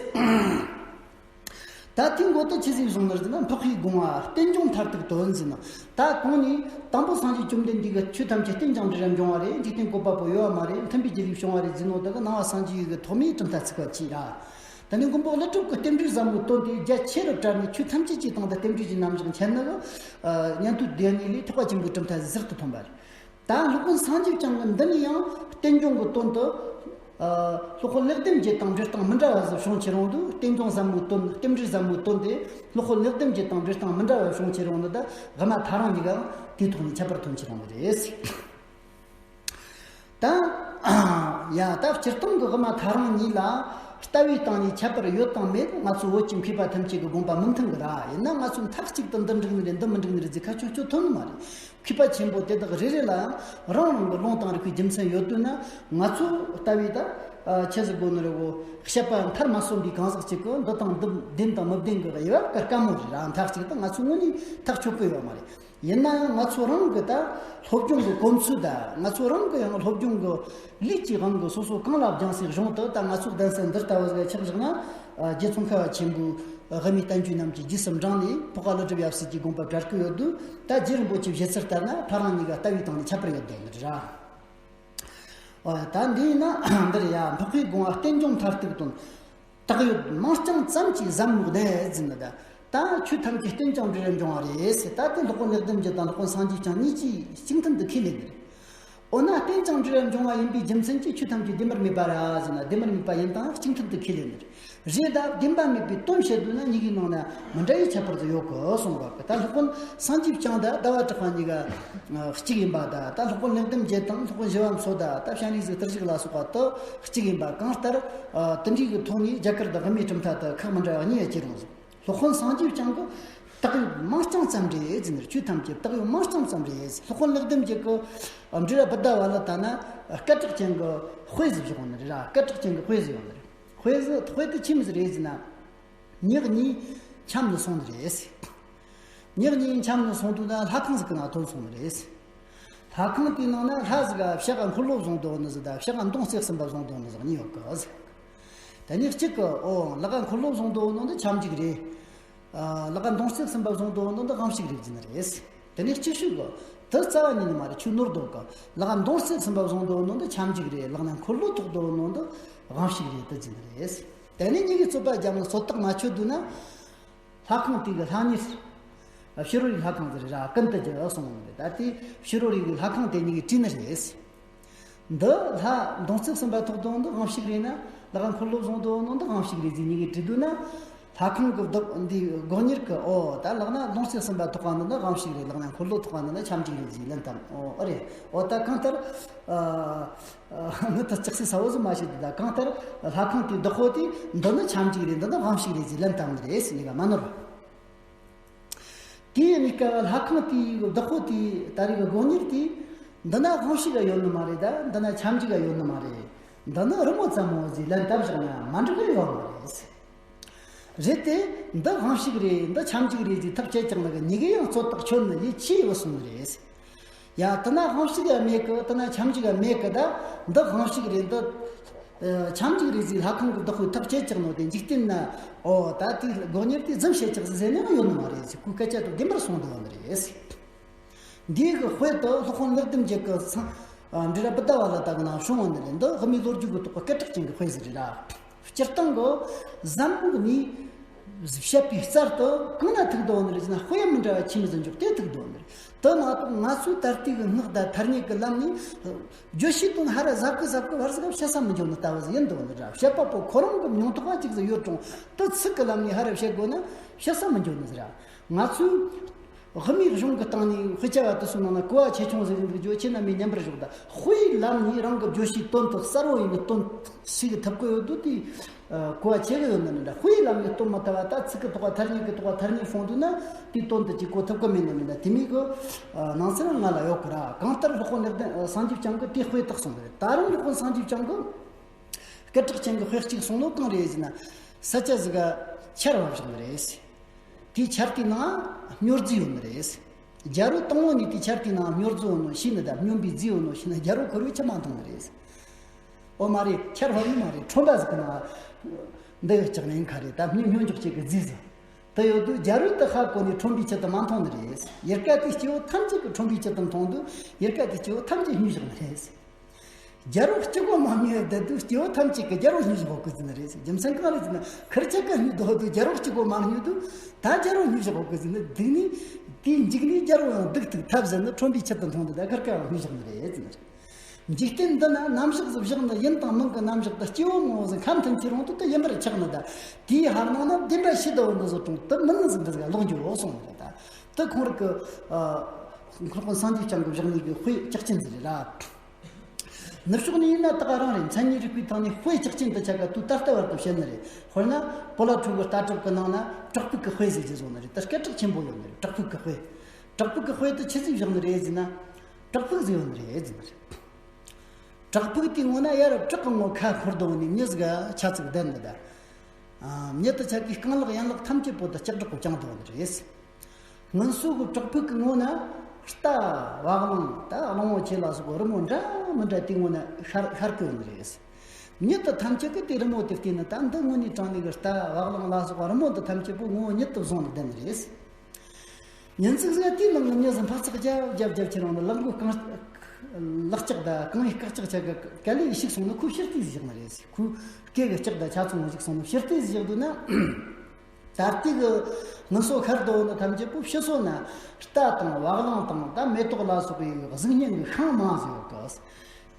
ད་དེའི་མགོ་དེ་ཆི་ཟིག་བཟུང་ནི་རེད་ཟེར་ན། འཕགས་པའི་དགོངས་པ་རྟེན་འབྱུང་མཐར་ཐུག་དོན་ཟེར་ན། ད་གོང་ནས་དང་པོ་སངས་རྒྱས་བཅོམ་ལྡན་འདས་ཀྱིས་ཆོས་ཐམས་ཅད་རྟེན་ཅིང་འབྲེལ་བར་འབྱུང་བ་རེད། འཇིག་རྟེན་བཀོད་པ་པོ་ཡོད་པ་མ་རེད། མཐུན་པའི་རྒྱུ་ལས་བྱུང་བ་རེད་ཟེར་ནོ་དེ་གི་ནང་པ་སངས་རྒྱས་ཀྱི་ཐོག་མའི་གྲུབ་མཐའ་ཚིག་པ་གཅིག་ར། ད་ནི་མགོན་པོ་ཀླུ་སྒྲུབ་ཀྱིས་རྟེན་འབྲེལ་ཟབ་མོའི་དོན་དེ་རྒྱ་ཆེ་རུ་བཀྲལ་ནས་ཆོས་ཐམས་ཅད་ཀྱི་སྟེང་དུ་རྟེན་འབྲེལ་གྱི་རྣམ་གཞག་འཆད་ནི་གི་ཉན་ཐོས་སྡེ་གཉིས་ལས་ཐེག་པ་ཆེན་པོའི་གྲུབ་མཐའ་ཟུར་དུ་ཐོན་པ་རེད། ད་སློབ་དཔོན་སངས་རྒྱས་བསྐྱངས་ཀྱིས་འདི་ནས་ཡང་རྟེན་འབྱུང་གི་དོན་དུ། སློབ་དཔོན་ལེགས་ལྡན་འབྱེད་དང་འབྲེལ་སྟངས་མི་འདྲ་བ་ཟིག་བྱུང་ཁྱེར་ཡོང་དུས། རྟེན་འབྱུང་ཟབ་མོའི་དོན། རྟེན་འབྲེལ་ཟབ་མོའི་དོན་དེ་སློབ་དཔོན་ལེགས་ལྡན་འབྱེད་དང་འབྲེལ་སྟངས་མི་འདྲ་བ་བྱུང་ཁྱེར་ཡོང་ནི་ད། དབུ་མ་ཐལ་རང་གཉིས་ཀའང་དེའི་ཐོག་ནས་ཁྱད་པར་ཐོན་ཁྱེར་ཡོང་གི་རེད། ད། ཡ། ད་སྤྱིར་བཏང་གི་དབུ་མ་ཐལ་རང་གཉིས་ལ་ལྟ་བའི་སྟེང་ནས་ཁྱད་པར་ཡོད་དང་མེད། ང་ཚོ་བོད་ཀྱི་མཁས་པ་ཐམས་ཅད་ཀྱི་དགོངས་པ་མི་མཐུན་གི་ར། ཡིན་ན་ང་ཚོས་མཐའ་གཅིག་ཏུ་འདི་འགྲིག་ནི་རེད། འདི་མི་འགྲིག་ནི་རེད་ཟེར་ཁ་ཆོད་ཆོད་ཐུབ་ནི་མ་རེད། མཁས་པ་ཆེན་པོ་དེ་དག་རེ་རེ་ལའང་རང་རང་གི་ལུང་དང་རིགས་པའི་རྒྱུ་མཚན་ཡོད་དུས་ན། ང་ཚོ་ལྟ་བུའི་ད་ཆི་ཟིག་དགོས་ནི་རེད་གོ། དཔྱད་པ་མཐར་མ་སོན་པའི་གང་ཟག་ཅིག་གིས་འདི་དང་འདི་བདེན་དང་མི་བདེན་གི་དབྱེ་བ་བཀར་དཀའ་མོ་རེད་ར། མཐའ་གཅིག་ཏུ་ང་ཚོ་དངོས་གནས་ཐག་ཆོད་གི་ཡོད་མ་རེད། ཡིན་ན་ཡང་ང་ཚོ་རང་གི་ད་སློབ་སྦྱོང་གི་གོམས་སྲོལ་དང་། ང་ཚོ་རང་གི་ཡང་སློབ་སྦྱོང་གི་ལུས་ཀྱི་དབང་གིས་སོ་སོ་གང་ལ་སྦྱངས་སའི་གཞུང་དུ་ད་ང་ཚོ་གདན་ས་འདི་ལྟ་བུ་ཟིག་ཆགས་བཞག་ན། རྗེ་ཙོང་ཁ་པ་ཆེན་པོའི་དབུ་མའི་བསྟན་བཅོས་རྣམས་ཀྱི་རྗེས་སུ་འབྲངས་ནས་འཕགས་པ་ཀླུ་སྒྲུབ་ཡབ་སྲས་ཀྱི་དགོངས་པ་བཀྲལ་གི་ཡོད་དུས། ད་རྗེ་རིན་པོ་ཆེའི་བཞེད་ཚུལ་ལྟར་ན་ཐལ་རང་གཉིས་ཀ་ལྟ་བའི་སྟེང་ནས་ཁྱད་པར་ཡོད་དོ་ནི་རེད་ར། ཨོ། ད་འདི་ཡིན་ན་འདིར་ཡ། འཕགས་པའི་དགོངས་པ་རྟེན་འབྱུང་མཐར་ཐུག་དོན། བཏགས་ཡོད་མིང་རྐྱང་ཙམ་གྱིས་ཟབ་མོ་གནས་ཟེར་ནི་ད། ད་ཆོས་ཐམས་ཅད་རྟེན་ཅིང་འབྲེལ་བར་འབྱུང་བ་རེད་ཟེར། ད་དེ་སློབ་དཔོན་ལེགས་ལྡན་འབྱེད་དང་སློབ་དཔོན་སངས་རྒྱས་བསྐྱངས་གཉིས་ཀྱིས་གཅིག་མཐུན་དུ་ཁས་ལེན་ནི་རེད། འོ་ན་རྟེན་ཅིང་འབྲེལ་བར་འབྱུང་བ་ཡིན་པའི་རྒྱུ་མཚན་གྱིས་ཆོས་ཐམས་ཅད་བདེན་པར་མེད་པ་རེད་ཟེར་ན། བདེན་པར་མེད་པ་ཡིན་དང་གཅིག་མཐུན་དུ་ཁས་ལེན་ནི་རེད། རེད་ད། བདེན་པ་མེད་པའི་དོན་བཤད་དུས་ན་གཉིས་ཀའི་ནང་ན་མི་འདྲ་བའི་ཁྱད་པར་དུ་ཡོད་གི་གསུངས་པ་གི། ད་སློབ་དཔོན་སངས་རྒྱས་བསྐྱངས་དང་ཟླ་བ་གྲགས་པ་གཉིས་ཀ་གཅིག་ཡིན་པ་དང་། ད་སློབ་དཔོན་ལེགས་ལྡན་འབྱེད་དང་སློབ་དཔོན་ཞི་བ་འཚོ་དང་། ད་སྤྱན་རས་གཟིགས་གཏེར་བཞུགས་ལ་སོགས་པ་དུ་གཅིག་ཡིན་པ། གང་ལྟར་དེ་འདྲའི་གི་ཐོག་ནས་རྒྱ་གར་དང་དབུ་མའི་གྲུབ་མཐའ་དུ་ཁག་མི་འདྲ་བ་གཉིས་ཡ་ཅི་རུང་ཟིག་སློབ་དཔོན་སངས་རྒྱས་བསྐྱངས་ཀྱི་བཏགས་ཡོད་མིང་རྐྱང་ཙམ་རེད་ཟེར་ནས། ཆོས་ཐམས་ཅད་བཏགས་ཡོད་མིང་རྐྱང་ཙམ་རེད་ཟེར། སློབ་དཔོན་ལེགས་ལྡན་འབྱེད་ཀྱི་འབྲི་ར་བུདྡྷ་ཝ་ལ་ཏ་ན་སྐད་གྲགས་ཅན་གྱི་དཔེ་ཟིག་བཞག་ནི་རེད་ར། སྐད་གྲགས་ཅན་གྱི་དཔེ་ཟིག་ཡོད་ནི་རེད། དཔེ་ཟིག་དཔེ་དེ་ཆི་མོ་ཟིག་རེད་ཟེར་ན། ཉག་གཉིས་འཁྱམས་ནས་སོང་ནི་རེད་ཟེར། ཉག་གཉིས་འཁྱམས་ནས་སོང་དུས་ན་ལྷ་ཁང་ཟིག་གི་ནང་ཐོན་སོང་ནི་རེད་ཟེར། ལྷ་ཁང་དེའི་ནང་ན་ལྷ་ཟིག་ག་ཕྱག་ག་འཁོར་ལོ་བཟུང་འདུག་ནི་ཟིག་དང་ཕྱག་ག་མདུང་རྩེ་གསུམ་པ་བཟུང་འདུག་ནི་ཟིག་གཉིས་ཡོད་གི་ཟེར། དེ་ནས་གཅིག་གི་ཨོ་ལག་ག་འཁོར་ལོ་བཟུང་འདུག་ནོ་འདི་ཁྱབ་འཇུག་རེད། ཨ་ལག་ག་མདུང་རྩེ་གསུམ་པ་བཟུང་འདུག་ནོ་འདི་དབང་ཕྱུག་རེད་ཟེར་ནི་རེད། དེ་ནས་གཅིག་ཤོས་གི་དེ་རྩ་བ་ཉིད་ནས་མ་རེད། ཁྱོད་ནོར་འདུག་གི། ལག་ག་མདུང་རྩེ་གསུམ་པ་བཟུང་འདུག་ནོ་འདི་ཁྱབ་འཇུག་རེད། ལག་ན་འཁོར་ལོ་ཐོགས་འདུག་ནོ་འདི་དབང་ཕྱུག་རེད་དེ་ཟེར་ནི་རེད། དེ་ནས་གཉིས་ཀྱི་རྩོད་པ་རྒྱབ་ནས་སོ་ཐག་མ་ཆོད་དུས་ན། ལྷ་ཁང་དེ་གི་ལྷ་གཉེར། ཕྱི་རོལ་ཡུལ་ལྷ་ཁང་ཟེར་ར་ཀུན་ཏུ་རྒྱུ་གསུངས་ཡོད་རེད། ད་དེ་ཕྱི་རོལ་ཡུལ་གྱི་ལྷ་ཁང་དེ་གཉིས་ཀྱིས་དྲིས་ནི་རེད། འདི་ལྷ་མདུང་རྩེ་གསུམ་པ་ཐོགས་འདུག་ནོ་འདི་དབང་ཕྱུག་རེད་ན། ལག་ག་འཁོར་ལོ་བཟུང་འདུག་ནོ་འདི་དབང་ཕྱུག་རེད་ཟེར་གཉིས་ཀྱིས་དྲིས་དུས་ན། ལྷ་ཁང་གི་བདག་འདི་སྒོ་གཉེར་གྱིས་ཨོ་ད་ལག་ན་མདུང་རྩེ་གསུམ་པ་ཐོགས་པ་འདི་ནི་དབང་ཕྱུག་རེད། ལག་ན་འཁོར་ལོ་ཐོགས་པ་འདི་ནི་ཁྱབ་འཇུག་རེད་ཟེར་ལན་བཏབ། ཨོ་ཨེ་རེད། ཨོ་ད་གང་ལྟར། ཨ། ཨ། ངི་ད་ཅག་སི་ས་བོ་ཟིག་མ་ཤེས་དུ། ད་གང་ལྟར་ལྷ་ཁང་དེའི་བདག་པོ་དེ་འདི་ནི་ཁྱབ་འཇུག་རེད། འདི་ནི་དབང་ཕྱུག་རེད་ཟེར་ལན་བཏབ་ནི་རེད་ཟེར་ནི་ག་མ་ནོར། དེའི་གཉིས་ཀ་ལྷ་ཁང་དེའི་བདག་པོ་དེ་ད་རེས་ཀྱི་སྒོ་གཉེར་དེ་འདི་ན་དབང་ཕྱུག་ག་ཡོད་ནི་མ་རེད། ད་འདི་ན་ཁྱབ་འཇུག་ག་ཡོད་ནི་མ་རེད། འདི་ནི་རི་མོ་ཙམ་མོ་ཟེར་ལན་བཏབ་བཞག་ན་མ་འགྲིག་གི་ཡོད་མ་རེད་ཟེར། རེད་དེ། འདི་དབང་ཕྱུག་རེད། འདི་ཁྱབ་འཇུག་རེད་ཟེར་ཐག་བཅད་ཀྱང་ལ་གི་གཉིས་ཀའི་ཡང་རྩོད་ཐག་ཆོད་ནི་ཡིད་ཆེས་ཡོད་སོང་ནི་རེད། ཡ་དེ་ན་དབང་ཕྱུག་ཡང་མེད་གི། དེ་ན་ཁྱབ་འཇུག་ཡང་མེད་གི། ད་འདི་དབང་ཕྱུག་རེད། འདི་ཨ་ཁྱབ་འཇུག་རེད་ཟེར་ལྷ་ཁང་གི་བདག་པོས་ཐག་བཅད་ཀྱང་ནོ་དེ་འཇིག་རྟེན་ན་ཨོ་ད་དེ་སྒོ་གཉེར་དེ་རྫུན་བཤད་ཀྱག་ཟེར་ནས་ཡོད་ནི་མ་རེད་ཟེར། ཁོའི་སྐད་ཆ་དེ་བདེན་པར་སོང་འདུག་ནི་རེད། འདིའི་གི་དཔེ་དུ་སློབ་དཔོན་ལེགས་ལྡན་འབྱེད་ཀྱི་སང་། ཨ། འབྲི་ར་བུདྡྷ་ཝ་ལ་ཏ་གི་ནང་བྱུང་བ་ནི་རེད། འདི་དབུ་མའི་ལོ་རྒྱུས་ཀྱི་ཐོག་གི་སྐད་གྲགས་ཅན་གྱི་དཔེ་ཟིག་རེད་ར། སྤྱིར་བཏང་གི་ཟབ་མོ་གི་ནས་བཤད་པའི་རྩལ་དུ་གང་ན་ཐུག་འདུག་ནི་རེད་ཟེར་ན། དཔེ་མི་འདྲ་བ་ཆི་མོ་ཟིག་འཇོག་དེ་ཐུག་འདུག་ནི་རེད། དེ་མ་གཏོགས་ང་ཚོའི་ད་ལྟའི་གི་སྔགས་དང་ཐ་སྙད་ཀྱི་ལམ་ནས་བརྗོད་བྱའི་དོན་ཧ་ར་ཟབ་གི་ཟབ་གི་བར་ཟིག་བཤད་ས་མི་འཇོག་ནི་ལྟ་བུ་ཟིག་ཡིན་འདུག་ནི་ར། བཤད་པ་པོ་ཁོ་རང་གི་མྱོང་ཐོག་ག་ཅིག་ཟིག་ཡོད་རུང་དེ་ཚིག་གི་ལམ་ནས་ཧ་ར་བཤད་དགོས་ན་བཤད་ས་མི་འཇོག་ནི་ཟིག་ར། ང་ཚོས་དབུ་མའི་གཞུང་གི་སྟེང་ནས་དཔེ་ཆ་བ་དེ་ཚོའི་ནང་ན་གོ་བ་ཆེ་ཆུང་ཟེར་གྱི་འདུག་རྒྱུ་ཁྱེད་རྣམ་པས་མཉམ་པར་ཞོག་ད། དཔེའི་ལམ་ནས་རང་གི་བརྗོད་བྱའི་དོན་དུ་གསལ་བོ་ཡིན་གྱི་དོན་ཞིག་ཐུབ་ཀྱི་ཡོད་དུས་དེ། ཨ། གོ་བ་ཆེ་གི་ཡོད་ན་མིན་ད། དཔེའི་ལམ་ནས་སྟོན་མ་ཐུབ་པ་ད་ཚིག་གི་ཐོག་ག་ཐ་སྙད་ཀྱི་ཐོག་ག་ཐ་སྙད་ཕོངས་འདུག་ན་དེའི་དོན་དུ་ཅིག་གོ་ཐུབ་ཀྱི་མེད་ན་མིན་ད། དེ་མིན་གྱི་ཨ་ནང་ཚན་ང་ལ་ཡོད་གི་ར། གང་ལྟར་སློབ་དཔོན་ལེགས་ལྡན་ཨ་སངས་རྒྱས་བསྐྱངས་ཀྱིས་དེ་དཔེ་བཏགས་སོང་གི་རེད། ད་རུང་སློབ་དཔོན་སངས་རྒྱས་བསྐྱངས་ཀྱིས་སྐད་གྲགས་ཅན་གྱི་དཔེ་གཅིག་གསུངས་ནོ་གང་རེད་ཟེར་ན། ས་ཆ་ཟིག་ག་ཆར་བབས་བཞག་ནི་རེད། དེའི་ཆར་དེའི་ནང་སྨྱོ་རྫས་ཡོད་ནི་རེད། རྒྱལ་པོ་དང་པོ་ནས་དེའི་ཆར་དེའི་ནང་སྨྱོ་རྫས་ཡོད་ནོ་ཤེས་ནི་དང་སྨྱོན་པའི་རྫས་ཡོད་ནོ་ཤེས་ན་རྒྱལ་པོ་ཁོ་རང་ཆུ་མ་འཐུང་ནི་རེད། ཨོ་མ་རེད། ཆར་བབས་ནི་མ་རེད། ཁྲོན་པ་ཟིག་གི་ནང་འདི་ཡོད་ཀྱག་ནི་ཁ་རེད། ད་སྨྱོ་སྨྱོ་འཇོག་བྱེད་ཀྱི་རྫས་ཟིག་དེ་ཡོད་དུས་རྒྱལ་པོས་དེ་ཧ་གོ་ནས་ཁྲོན་པའི་ཆུ་དེ་མ་འཐུང་ནི་རེད། ཡུལ་སྐད་དེའི་སྐྱེ་བོ་ཐམས་ཅད་ཀྱིས་ཁྲོན་པའི་ཆུ་དེ་འཐུང་དུས་ཡུལ་སྐད་དེའི་སྐྱེ་བོ་ཐམས་ཅད་སྨྱོས་བཞག་ནི་རེད། རྒྱལ་པོ་གཅིག་པོ་མ་སྨྱོས་བསྡད་དུས་སྐྱེ་བོ་ཐམས་ཅད་ཀྱིས་རྒྱལ་པོ་སྨྱོས་བཞག་གོ་གི་ཟེར་ནི་རེད། རྒྱུ་མཚན་གང་རེད་ཟེར་ན། ཁིར་ཆ་ག་སྨྱོས་བསྡད་དུས་རྒྱལ་པོ་གཅིག་པོ་མ་སྨྱོས་དུས་ད་རྒྱལ་པོ་སྨྱོས་བཞག་གོ་གི་ཟེར་ནི། སྡུག་ནི་དེའི་འཇིགས་ནས་རྒྱལ་པོ་ཡང་སྡུག་ཐུག་ཐབས་ཟད་ནས་ཁྲོན་པའི་ཆུ་དེ་འཐུང་དུས་ད་ཁིར་ཆ་ག་སྨྱོས་བཞག་ནི་རེད་ཟེར་ནི་རེད། འཇིག་རྟེན་འདི་ན་རྣམ་གཞག་ཟིག་བཞག་ནི་ཡིན་དང་མིན་གྱི་རྣམ་གཞག་དེ་སྐྱེ་བོ་ངོ་བོ་ཟིག་ཁ་མཐུན་ཆེ་རུང་དུ་དེ་ཡིན་པར་ཆགས་ནི་ད། དེའི་ཧར་ནང་ན་བདེན་པ་ཤེས་ལྟ་བུ་འདི་ཟིག་དང་དེ་མིན་ནི་ཟིག་འདི་ཟིག་ལོག་འགྱོ་གསུངས་ནི་རེད་ད། དེ་ཁོང་རང་གི་ཨ་སློབ་དཔོན་སངས་རྒྱས་བསྐྱངས་ཀྱིས་བཞག་ནི་གི་དཔེ་གྲགས་ཅན་ཟིག་རེད་ལ། ནུབ་ཕྱོགས་ནས་ཡིན་ན་ད་ག་རང་རེད། མཚན་ཉིད་རིག་པའི་ཐོག་ནས་དཔེ་གྲགས་ཅན་དུ་ཆ་ག་དུས་ད་ལྟ་བར་དུ་བཤད་ནི་རེད། དཔེར་ན་སྤོ་ལོ་ཁྲོ་བོའི་ལྟ་གྲུབ་ཀྱི་ནང་ན་བྲག་ཕུག་གི་དཔེ་ཟེར་གྱི་བཟོ་ནི་རེད། ད་སྐད་གྲགས་ཆེན་པོ་ཡོད་ནི་རེད། བྲག་ཕུག་གི་དཔེ། བྲག་ཕུག་གི་དཔེ་དེ་ཆི་ཟིག་བཞག་ནི་རེད་ཟེར་ན། བྲག་ཕུག་ཟིག་ཡོད་ནི་རེད་ཟེར་ནི་རེད། བྲག་ཕུག་དེའི་ངོས་ན་ཡར་བྲག་གི་ངོ་ཁ་ཁོར་དོ་ནས་མྱི་ཟིག་ག་ཆ་ཚིག་བསྡད་ནི་ད། ཨ། མྱི་དེ་ཆ་གི་རྐང་ལག་ཡན་ལག་ཐམས་ཅད་པོ་དེ་ལྕགས་སྒྲོག་གིས་བརྐྱངས་བསྡད་ནི་རེད། སྔོན་སོ་གི་བྲག་ཕུག་གི་ངོས་ན་རྟ། བ་གླང་། ད་གླང་པོ་ཆེ་ལ་སོགས་པའི་རི་མོ་འདྲ་མི་འདྲ་དེའི་ངོས་ན་ཤར་ཤར་གི་ཡོད་ནི་རེད། མྱི་དེ་ཐམས་ཅད་ཀྱིས་དེ་རི་མོ་དེ་བལྟས་ནས་ད་འདི་དངོས་གནས་དྲང་གནས་ཀྱི་རྟ་བ་གླང་ལ་སོགས་པ་རི་མོ་འདི་ཐམས་ཅད་པོ་ངོ་བོ་མྱི་དེ་བཟུང་ནས་བསྡད་ནི་རེད། ཉིན་ཅིག་ཟིག་དེའི་ནང་གི་མྱི་ཟིག་འཕག་འཚག་རྒྱབ་རྒྱབ་རྒྱབ་ཁྱེད་རང་ནི་ལག་མགོ་རྐང་། ལག་ལྕགས་དང་རྐང་པའི་སྐག་ལྕགས་ཆ་ག་ག་ལེ་ཞིག་སོང་ནི་ཁོའི་ཕྱིར་ལྟས་བཞག་ནི་རེད། ཁོའི་སྐེ་གི་ལྕགས་དང་ཆ་ཚང་ཞིག་སོང་ནི་ཕྱིར་ལྟས་བཞག་འདུག་ན། ད་ལྟའི་གི་དངོས་སོ་ཤར་དོ་ནི་ཐམས་ཅད་པོ་ཕྱི་སོ་ན་རྟ་དང་བ་གླང་དང་ད་མེ་ཏོག་ལ་སོགས་པའི་གཟུགས་བརྙན་གྱི་ཤིང་མང་ཟིག་ཡོད་གི།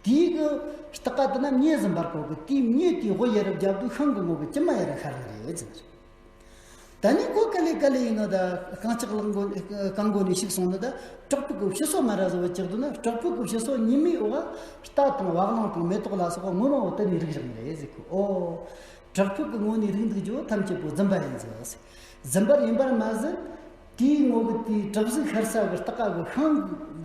དེའི་གི་རྟགས་ཀ་དེ་ན་མྱེ་ཟིན་པར་གོ་གི། དེའི་མྱེ་དེའི་དབུ་ཡར་རྒྱབ་དུས་ཤིང་གི་ངོ་གི་གྱིབ་མ་ཡར་ཤར་ནི་རེད་ཟེར། ད་ནི་ཁོ་ག་ལེ་ག་ལེ་ཡིན་ནོ། ད་རྐང་ལྕགས་ལག་མགོ་རྐང་མགོ་ནས་ཞིག་སོང་ནི། ད་བྲག་ཕུག་གི་ཕྱི་སོ་མ་ར་ཟེར་བ་ཅིག་འདུག་ན། བྲག་ཕུག་གི་ཕྱི་སོ་ཉི་མའི་འོག་རྟ་དང་བ་གླང་དང་མེ་ཏོག་ལ་སོགས་པ་ངོ་མ་འོ་དེ་ནས་རིག་བཞག་ནི་རེད་ཟེར་གི། ཨོ། བྲག་ཕུག་གི་ངོ་ནས་རིག་འདུག་རྒྱུ་ཐམས་ཅད་པོ་རྫུན་པ་ཡིན་ཟེར། རྫུན་པ་ཡིན་པར་མ་ཟད། དེའི་ངོ་གི་དེའི་བྲག་གཟུགས་ཤར་ས་གི་རྟ་ཀ་གི་ཤིང་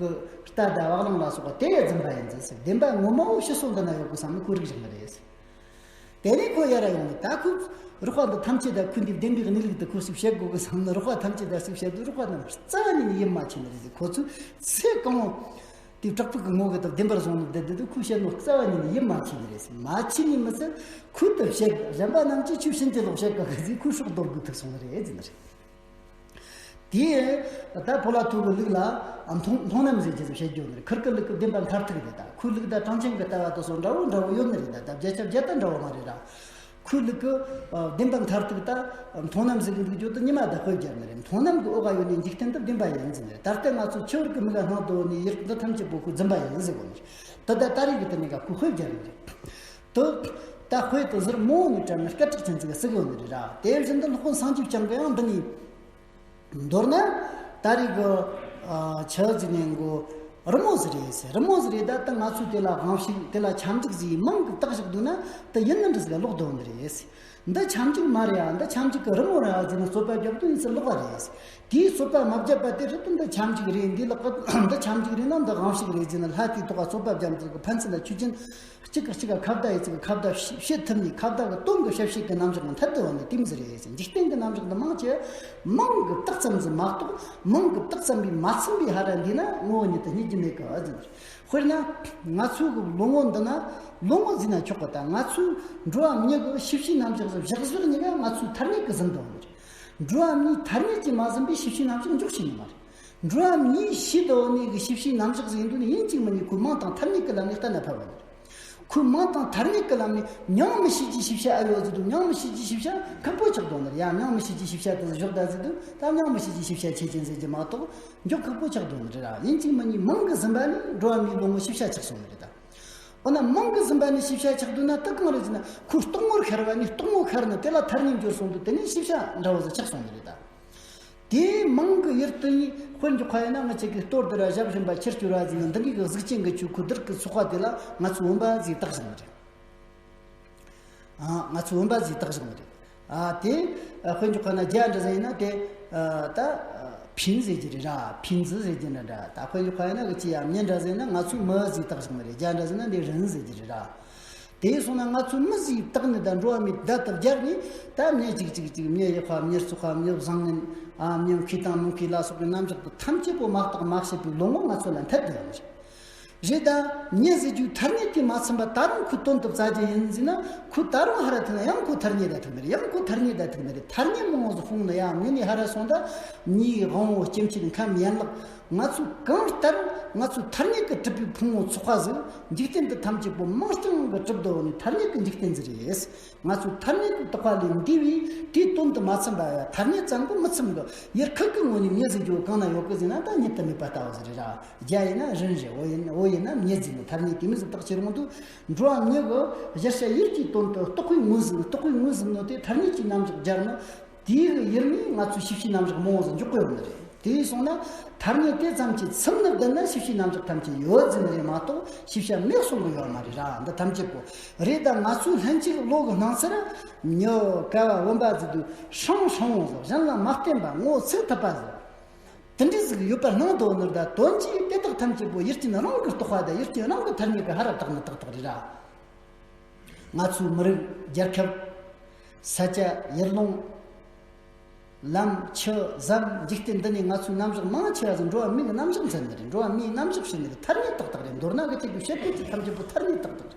གི་རྟ་དང་བ་གླང་ལ་སོགས་པ་དེ་ཡང་རྫུན་པ་ཡིན་ཟེར། བདེན་པ་ངོ་མ་བོ་ཕྱི་སོ་འདི་ན་ཡོད་གི་བསམ་ནས་ཁོས་རིག་བཞག་ནི་རེད་ཟེར། དེ་ནས་ཁོ་ཡར་ཡོང་ནས། ད་ཁོས་རོགས་པ་འདི་ཐམས་ཅད་ད་ཁོས་འདི་བདེན་པའི་གནས་ལུགས་དེ་ཁོས་ཞིག་བཤད་དགོས་གི་བསམ་ནས། རོགས་པ་ཐམས་ཅད་ད་ཞིག་བཤད་དུས། རོགས་པ་རྣམས་རྩ་བ་ཉིད་ནས་ཡིད་མ་ཆེས་ནི་རེད་ཟེར། ཁོ་ཚོས་ཚེ་གང་བོ་དེ་བྲག་ཕུག་གི་ངོ་གི་དེ་བདེན་པར་བཟུང་ནས་བསྡད་དེ། དེ་ཁོས་བཤད་ནོ་རྩ་བ་ཉིད་ནས་ཡིད་མ་ཆེས་ནི་རེད་ཟེར། མ་ཆེས་ནི་མི་ཚད། ཁོས་དེ་བཤད། གཞན་པ་རྣམས་ཀྱིས་ཁྱོད་ཕྱིན་ཅི་ལོག་བཤད་གི་གི་ཟེར། ཁོས་སྲོག་འདོར་དགོས་ཐུག་སོང་ནི་རེད་ཟེར་ནི་རེད། དེ་ད་ཕོ་ལ་ཐུག་གི་ལུགས་ལ་མཐོང་མཐོང་ལམ་ཟེར་རྒྱུ་ཟེར་བཤད་རྒྱུ་ནི་རེད། ཁིར་གི་ལུགས་གི་བདེན་པ་མཐར་ཐུག་རེད། ད་ཁོའི་ལུགས་ད་གྲངས་ཅན་གི་ལྟ་བ་དེ་ཚོ་འདྲ་བོ་འདྲ་བོ་ཡོད་ནི་རེད། ད་ད་བརྒྱ་ཆ་བརྒྱ་ད་འདྲ་བོ་མ་རེད་ར། ཁོའི་ལུགས་གི་ཨ་བདེན་པ་མཐར་ཐུག་ད་མཐོང་ལམ་ཟེར་གི་འདུག་རྒྱུ་དེ་ཉི་མ་ད་དཔེ་བརྒྱབ་ནི་རེད། མཐོང་ལམ་གི་འོག་ག་ཡོད་ནི་འཇིག་རྟེན་དེ་བདེན་པ་ཡིན་ཟེར་ནི་རེད། ད་ལྟ་ང་ཚོ་འཆི་བར་གི་མིག་ལ་སྣང་དོ་ནི་ཡུལ་འདི་ཐམས་ཅད་པོ་ཁོས་རྫུན་པ་ཡིན་ཟེར་གོ་ནི་རེད། དེ་ད་ད་རེས་གི་དེ་ནི་ག་ཁོས་དཔེ་བརྒྱབ་ནི་རེད། དེ་ད་དཔེ་དེ་ཟུར་མོ་ནི་དྲན་ནས་སྐད་གྲགས་ཅན་ཟིག་ག་ཟིག་ཡོད་ནི་རེད་ར། དེ་བཞིན་དུ་སློབ་དཔོན་སངས་རྒྱས་བསྐྱངས་གི་ཡང་འདི་ནི། མདོར་ན་ད་རེས་གི་ཨ་ཆི་ཟིག་ནས་གོ། རི་མོ་ཟིག་རེད་ཟེར། རི་མོ་ཟིག་རེད། ད་ད་ང་ཚོས་དེ་ལ་དབང་ཕྱུག་དེ་ལ་ཁྱབ་འཇུག་ཟིག་མང་གི་བཏགས་བཞག་འདུག་ན། དེ་ཡིན་ནི་འདྲ་ཟིག་ལ་ལོག་འདུག་ནི་རེད་ཟེར། འདི་ཁྱབ་འཇུག་མ་རེད་ཨ། འདི་ཁྱབ་འཇུག་གི་རི་མོ་རེད་ཨ་ཟེར་ནས་རྩོད་པ་རྒྱག་དུས་ཡིན་ཟེར་ལོག་པ་རེད་ཟེར། དེའི་རྩོད་པ་མ་བརྒྱབ་པ་དེ་རེད། དེ་འདི་ཁྱབ་འཇུག་རེད། འདི་ལག་གི་འདི་ཁྱབ་འཇུག་རེད་ན་འདི་དབང་ཕྱུག་རེད་ཟེར་ནས་ལྷ་དེའི་ཐོག་ག་རྩོད་པ་རྒྱག་འདུག་གི་ཕན་ཚུན་ལ་ཆོས་ཅན། གཅིག་གིས་གཅིག་ག་ཁ་བརྡ་ཡི་ཚིག་གི་ཁ་བརྡ་བྱེད་ཐུབ་ནས། ཁ་བརྡ་གི་དོན་གི་བྱ་བྱེད་ཀྱི་རྣམ་གཞག་ནི་འཐད་དུ་བ་ནི་དེ་མོ་ཟིག་རེད་ཟེར། འཇིག་རྟེན་གྱི་རྣམ་གཞག་འདི་མང་ཆེ་མིང་གི་བཏགས་ཙམ་ཟིག་མ་གཏོགས། མིང་གི་བཏགས་ཙམ་པས་མ་ཚིམ་པའི་ཧ་ར་འདི་ན་ངོ་བོ་ཉིད་དུ་རྙེད་རྒྱུ་མེད་གི་ཟེར། དཔེར་ན་ང་ཚོ་གི་ལོ་ངོ་འདི་ན། ལོ་ངོ་ཟེར་ན་ཆོག་གི། ད་ང་ཚོའི་འགྲོ་བ་མྱི་གི་ཤེས་བྱའི་རྣམ་གཞག་ཟིག་བཞག་བཞག་ཉིད་ཀ་ང་ཚོའི་ཐ་སྙད་ཀྱིས་ཟིན་དོ་ནི་རེད། འགྲོ་བ་མིའི་ཐ་སྙད་ཀྱིས་མ་ཟིན་པའི་ཤེས་བྱའི་རྣམ་གཞག་འཇོག་ཤེས་ནི་མ་རེད། འགྲོ་བ་མིའི་ཤེས་དོ་ནི་གི་ཤེས་བྱའི་རྣམ་གཞག་ཟིག་ཡིན་དུས་ནི། ཡིན་གཅིག་མིན་གཉིས་ཁོས་མིང་དང་ཐ་སྙད་ཀྱི་ལམ་ནས་གཏན་ལ་ཕབ་པ་ནི་རེད། ཁོས་མིང་དང་ཐ་སྙད་ཀྱི་ལམ་ནས་མྱིང་མི་ཤེས་ཀྱི་ཤེས་བྱ་ཨ་ཡོད་ཟེར་དུས། མྱིང་མི་ཤེས་ཀྱི་ཤེས་བྱ་ཁག་པོ་ཆགས་དོ་ནི་རེད། ཡ། མྱིང་མི་ཤེས་ཀྱི་ཤེས་བྱ་དེ་ཟིག་བཞག་ད་ཟེར་དུས། ད་མྱིང་མི་ཤེས་ཀྱི་ཤེས་བྱ་ཆོས་ཅན་ཟེར་རྒྱུ་མ་གཏོགས་འཇོག་ཁག་པོ་ཆགས་དོ་ནི་རེད་ར། ཡིན་གཅིག་མིན་གཉིས་མིང་གིས་ཟིན་པ་ནི་འགྲོ་བ་མིའི་ལོ་ངོ་ཤེས་བྱ་ཆགས་སོང་ནི་རེད་ད། འོ་ན་མིང་གིས་ཟིན་པ་ནི་ཤེས་བྱ་ཆགས་འདུག་ན། དེ་གང་རེད་ཟེར་ན། ཁོའི་རྟོག་ངོར་ཤར་བ་ནི་རྟོག་ངོ་ཤར་ནས་དེ་ལ་ཐ་སྙད་འབྱོར་སོང་དུས། དེ་ནི་ཤེས་བྱ་འདྲ་བོ་ཟིག་ཆགས་སོང་ནི་རེད་ད། དེའི་མིང་གི་ཡུལ་དུ་ནི། དཔེར་འཇོག་པ་ཡིན་ན་ང་ཅག་གི་གཏོར་སྡེ་ར་ཞབས་གཞན་པ་ཕྱིར་བཅོས་ར་ཟེར་ནས། འདི་འདྲའི་གི་གཟུགས་ཅན་གྱི་ཆོས་ཁོ་དེར་གི་ཚོགས་པ་དེ་ལ་ང་ཚོས་བུམ་པ་ཟེར་བཏགས་བཞག་ནི་རེད། ཨ། ང་ཚོས་བུམ་པ་ཟེར་བཏགས་བཞག་ནི་རེད། ཨ། དེ་དཔེར་འཇོག་པ་ན་རྒྱ་འདྲ་ཟེར་ན་དེ། ཨ། ད་ཕིན་ཟེར་རྒྱུ་རེད་ར། ཕིན་ཙི་ཟེར་རྒྱུ་འདྲ་འདྲ། ད་དཔེར་འཇོག་པ་ཡིན་ན་གི་ཅི་ཡ། མྱི་འདྲ་ཟེར་ན་ང་ཚོས་མི་ཟེར་བཏགས་བཞག་ནི་རེད། རྒྱ་འདྲ་ཟེར་ན་འདི་རིན་ཟེར་རྒྱུ་རེད་ར། དེ་སོང་ན་ང་ཚོས་མི་ཟེར་བཏགས་ནི་དང་འགྲོ་བ་མིའི་བརྡ་དེ་སྦྱར་ནས། ད་མྱི་གཅིག་གཅིག་གཅིག་མྱི་ཡག་པ། མྱི་རྩུབ་པ། མྱི་བཟང་ངན། ཨ། མྱི་མཁས་དང་མི་མཁས་ལ་སོགས་པའི་རྣམ་གཞག་དེ་ཐམས་ཅད་པོ་མ་བརྟགས་མ་དཔྱད་པའི་ལོ་ངོ་ང་ཚོ་ལ་འཐད་དེ་ཡོད་ནི་རེད། རེད་ད། མྱི་ཟེར་རྒྱུའི་ཐ་སྙད་དེ་མ་ཚིམ་པ་ད་རུང་ཁོའི་དོན་དེ་བཙལ་རྒྱུ་ཡིན་ཟེར་ན། ཁོས་ད་རུང་ཧ་ར་ཐུག་ན་ཡང་ཁོ་ཐ་སྙད་ད་ཐུག་ནི་རེད། ཡང་ཁོ་ཐ་སྙད་ད་ཐུག་ནི་རེད། ཐ་སྙད་མང་བོ་ཟིག་སྤུངས་ནས། ཡ། མྱི་ནས་ཧ་ར་སོང་ད། མྱིའི་དབང་པོ། སྐྱེ་མཆེད། ཁམས། ཡན་ལག་ང་ཚོས་གང་ལྟར་ང་ཚོའི་ཐ་སྙད་ཀྱིས་གྲུབ་པའི་ཕུང་པོ་ཚོགས་པ་ཟིག་འཇིག་རྟེན་འདི་ཐམས་ཅད་པོ་མིང་རྐྱང་གིས་གྲུབ་དོ་ནི་ཐ་སྙད་ཀྱི་འཇིག་རྟེན་ཟིག་རེད། ང་ཚོའི་ཐ་སྙད་ཀྱི་བཏགས་པ་ལས་འདས་པའི་དེའི་དོན་དུ་མ་ཚིམ་པ་ཡ། ཐ་སྙད་ཙམ་གྱིས་མི་ཚིམ་གི། ཡུལ་ཁུལ་གྱི་ངོས་ནས་མྱི་ཟེར་རྒྱུ་གང་ན་ཡོད་གི་ཟེར་ན། ད་རྙེད་དུ་མེད་པ་ལྟ་བུ་ཟིག་རེད་ར། རྒྱ་ཡིན་ན་རིན་རེད། བོད་ཡིན། བོད་ཡིན་ན་མྱི་ཟེར་ནི། ཐ་སྙད་དེ་མོ་ཟིག་བཏགས་ཕྱིར་འོང་དུས། འགྲོ་བ་མྱི་གི་གཞལ་བྱ་ཡུལ་གྱི་དོན་དུ་རྟོག་པས་ངོས་ཟིན། རྟོག་པས་ངོས་ཟིན་ནོ་དེ་ཐ་སྙད་ཀྱི་རྣམ་གཞག་སྦྱར་ནོ། དེའི་ཡུལ་ནས་ང་ཚོའི་ཤེས་བྱའི་རྣམ་གཞག་མང་བོ་ཟིག་འཇོག་གི་ཡོད་ནི་རེད། དེ་སོང་ན་ཐ་སྙད་དེ་ཙམ་གྱིས་ཚིམ་ནས་བསྡད་ན་ཤེས་བྱའི་རྣམ་གཞག་ཐམས་ཅད་ཡོད་ཟེར་ནི་རེད་མ་གཏོགས། ཤེས་བྱ་མེད་གསུང་གི་ཡོད་མ་རེད་ར། འདི་ཐམས་ཅད་པོ་རེད། ད་ང་ཚོའི་ལྷན་སྐྱེས་བློ་གི་སྣང་ཚུལ། མྱི་ཀ་བ་བུམ་པ་ཟེར་དུས་ཧྲང་ཧྲང་བོ་ཟིག་གཞན་ལ་མ་བརྟེན་པ། ངོ་ཚ་ཐུབ་པ་ཟིག་དེ་འདྲ་ཟིག་ཡོད་པར་སྣང་དོ་ནི་རེད། ད་དོན་གྱིས་དེ་དག་ཐམས་ཅད་པོ་ཡུལ་ཅན་རང་གི་རྟོག་པ་དང་ཡུལ་ཅན་རང་གི་ཐ་སྙད་ཀྱིས་ཧ་ར་བཏགས་ནི་ཏག་ཏག་རེད་ར། ང་ཚོའི་མི་རིགས། རྒྱལ་ཁབ། ས་ཆ། ཡུལ་ལུང་། ལམ། ཆུ། ཟམ། འཇིག་རྟེན་འདི་ནས་ང་ཚོའི་རྣམ་གཞག་མང་ཆེ་བ་ཟིག་འགྲོ་བ་མིའི་རྣམ་གཞག་མཚོན་ནི་རེད། འགྲོ་བ་མིའི་རྣམ་གཞག་བྱེད་ནི་རེད། ཐ་སྙད་ཏག་ཏག་རེད། མདོར་ན་གི་དེ་གི་བཤད་དགོས་ཀྱི་ཐམས་ཅད་པོ་ཐ་སྙད་ཏག་ཏག་རེད།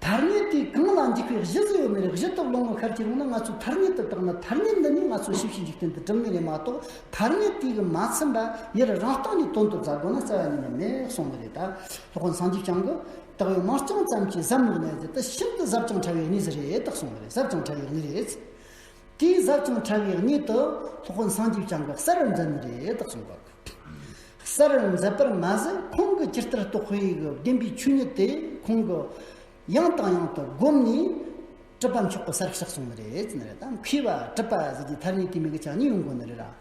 ཐ་སྙད་དེ་གང་ལ་འཇུག་པའི་གཞི་ཟིག་ཡོད་ནི་རེད། གཞི་དེ་བློ་ངོར་ཤར་གྱི་རུང་ན། ང་ཚོས་ཐ་སྙད་དེ་བཏགས་ན་ཐ་སྙད་འདི་ནས་ང་ཚོའི་ཤེས་བྱའི་འཇིག་རྟེན་དེ་གྲུབ་ནི་རེད་མ་གཏོགས། ཐ་སྙད་དེ་གིས་མ་ཚིམ་པ་ཡུལ་རང་སྟེང་ནས་དོན་དུ་བཙལ་དགོས་ན་རྩ་བ་ཉིད་ནས་མེད་གསུངས་ནི་རེད། ད་སློབ་དཔོན་སངས་རྒྱས་བསྐྱངས་ཀྱིས། བཏགས་ཡོད་མིང་རྐྱང་ཙམ་གྱིས་ཟབ་མོ་གནས་ཟེར། དེ་ཤིན་ཏུ་ཟབ་ཅིང་ཕྲ་བའི་གནས་ཟིག་རེད། བཏགས་སོང་ནི་རེད། ཟབ་ཅིང་ཕྲ་བའི་གནས་རེད། དེས་ཟབ་ཅིང་ཕྲ་བའི་གནས་དུ་སློབ་དཔོན་སངས་རྒྱས་བསྐྱངས་ཀྱིས་གསལ་བར་མཛད་ནི་རེད་དག་གསུངས་པ། གསལ་བར་མཛད་པར་མ་ཟད་ཁོང་གི་ཇི་ལྟར་རྟོགས་པའི་གི་བདེན་པའི་ཆོས་ཉིད་དེ་ཁོང་གིས་ཡང་དང་ཡང་དུ་བསྒོམས་ནས་གྲུབ་པ་མཆོག་གི་སར་གཤེགས་སོང་ནི་རེད་ཟེར་ནི་རེད། ད་མཁས་པ་གྲུབ་པ་ཟེར་གྱི་ཐ་སྙད་དེ་མི་གི་ཆ་གཉིས་ཡོང་དགོས་ནི་རེད་ར།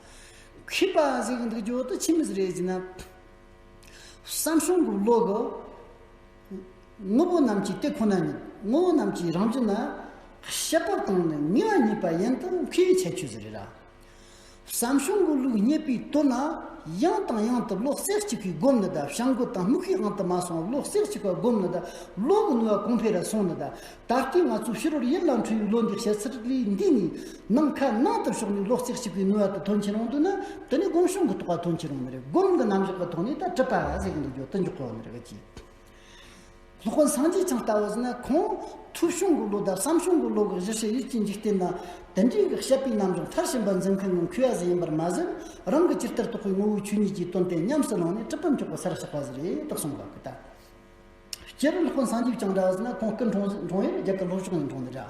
མཁས་པ་ཟེར་གི་འདུག་རྒྱུ་དེ་ཆི་མོ་ཟིག་རེད་ཟེར་ན། བསམ་བྱུང་གི་བློ་གི་དངོས་པོ་རྣམས་ཀྱི་དེ་ཁོ་ན་ཉིད་དངོས་པོ་རྣམས་ཀྱི་རང་བཞིན་ན་ཤེས་པ་དང་ནི་ངེས་པ་གཉིས་པ་ཡིན་དུ་མཁས་པའི་ཁྱད་ཆོས་ཟིག་རེད་ར། བསམ་བྱུང་གི་བློའི་རྙེད་པའི་དོན་ལ་ཡང་དང་ཡང་དུ་བློ་རྩེ་གཅིག་གིས་བསྒོམས་ནི་དང་བྱ་འགུལ་དང་དམིགས་པའི་དབང་དུ་མ་སོང་བ་བློ་རྩེ་གཅིག་གིས་བསྒོམས་ནི་དང་བློ་གི་ནུས་པ་གོང་འཕེལ་ར་སོང་ནི་དང་། ད་ལྟའི་ང་ཚོའི་ཕྱི་རོལ་ཡུལ་ལ་འཁྲུལ་བའི་བློ་འདི་བཤད་ཚུལ་ལས་འདས་ནས་ནང་ཁ་ནང་དུ་ཕྱོགས་ནས་བློ་རྩེ་གཅིག་པའི་ནུས་པ་དེ་ཐོན་ཆེ་རུང་འདུག་ན། དེ་ནི་སྒོམ་བྱུང་གི་རྟོགས་པ་ཐོན་ཆེ་རུང་ནི་རེད། སྒོམ་གྱི་རྣམ་གཞག་གི་ཐོག་ནས་ད་གྲུབ་པ་ཟེར་གི་འདུག་རྒྱུ་དེ་འཇོག་གི་ཡོད་ནི་རེད་གི། སློབ་དཔོན་སངས་རྒྱས་བསྐྱངས་ལྟ་བུ་ཟེར་ན་ཁོང་ཐོས་བྱུང་གི་བློ་དང་བསམ་བྱུང་གི་བློ་གི་གཞི་ཤེས་ཡུལ་གྱི་འཇིག་རྟེན་ན་དེ་འདྲའི་གི་བཤད་པའི་རྣམ་གཞག་མཐར་ཕྱིན་པ་འཛིན་མཁན་གྱི་མཁས་པ་ཟིག་ཡིན་པར་མ་ཟད། རང་གི་ཇི་ལྟར་རྟོགས་པའི་ངོ་བོའི་ཆོས་ཉིད་ཀྱི་དོན་དེ་ཉམས་སུ་བླངས་ནས་གྲུབ་པ་མཆོག་གི་སར་གཤེགས་པ་ཟིག་རེད་དག་གསུངས་པ་གི་ད། སྤྱིར་སློབ་དཔོན་སངས་རྒྱས་བསྐྱངས་འདྲ་བ་ཟེར་ན་ཁོང་སྐུ་འཁྲུངས་འཁྲུངས་ཡུལ་རྒྱ་གར་ལྷོ་ཕྱོགས་ནས་འཁྲུངས་ནི་རེད།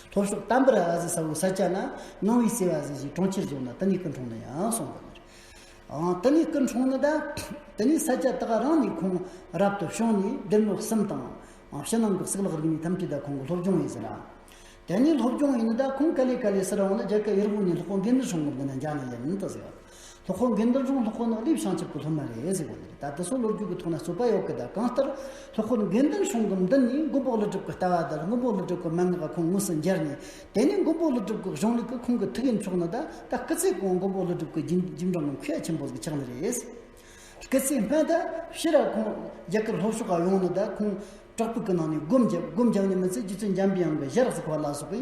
ལྷོ་ཕྱོགས་དམ་པར་ཨ་ཟི་ས་བོའི་ས་ཆ་ན་ངང་བའི་སེ་བ་ཟེར་ཞིག་གྲོང་ཁྱེར་བཞུགས་ན་དེ་ནས་སྐུ་འཁྲུངས་ནི་ཡང་གསུངས་པ་ནི་རེད། ཨང་། དེ་ནས་སྐུ་འཁྲུངས་ནི་ད། དེ་ནས་ས་ཆ་དག་རང་ནས་ཁོང་རབ་ཏུ་བྱུང་ནས་སྡེ་སྣོད་གསུམ་དང་། ཨང་། ཕྱི་ནང་གི་གཙུག་ལག་རིག་གནས་ཐམས་ཅད་ད་ཁོང་གི་སློབ་སྦྱོང་ཡིན་ཟེར་ན། དེ་ནས་སློབ་སྦྱོང་ཡིན་ནི་ད་ཁོང་ག་ལེ་ག་ལེ་ཟེར་ར་འོང་ན་རྒྱ་གར་ཡུལ་དབུས་ནས་སློབ་དཔོན་དགེ་འདུན་སྲུང་གི་མདུན་ན་མཇལ་ནི་ཡིན་ད་ཟེར་བ། སློབ་དཔོན་དགེ་འདུན་སྲུང་སློབ་དཔོན་ནི་ཀླུའི་བྱང་ཆུབ་ཀྱི་སློབ་མ་རེད་ཟེར་གོ་ནི་རེད། ད་དེ་ཚོ་ལོ་རྒྱུས་ཀྱི་ཐོག་ན་རྩོད་པ་ཡོད་གི། ད་གང་ལྟར་སློབ་དཔོན་དགེ་འདུན་སྲུང་གི་མདུན་ནས་མགོན་པོ་ཀླུ་སྒྲུབ་ཀྱི་ལྟ་བ་དང་མགོན་པོ་ཀླུ་སྒྲུབ་ཀྱི་མན་ངག་ཁོང་དངོས་སུ་མཇལ་ནས། དེ་ནས་མགོན་པོ་ཀླུ་སྒྲུབ་ཀྱི་གཞུང་ལུགས་ཀྱིས་ཁོང་གི་ཐུགས་ཡིད་འཕྲོག་ནི་ད་ད་སྐུ་ཚེ་གང་མགོན་པོ་ཀླུ་སྒྲུབ་ཀྱི་རྗེས་རྗེས་འབྲང་གི་མཁས་པ་ཆེན་པོ་ཟིག་ཆགས་ནི་རེད། སྐུ་ཚེ་སྔ་ད་ཕྱིར་ར་ཁོང་རྒྱ་གར་ལྷོ་ཕྱོགས་ལ་ཡོང་ནི་ད་ཁོང་བྲག་ཕུག་གི་ནང་ནས་སྒོམ་རྒྱབ་སྒོམ་རྒྱབ་ནས་མི་ཚད་རྗེ་བཙུན་འཇམ་པའི་དབྱངས་ཀྱི་ཞལ་གཟིགས་པ་ལ་སོགས་པའི་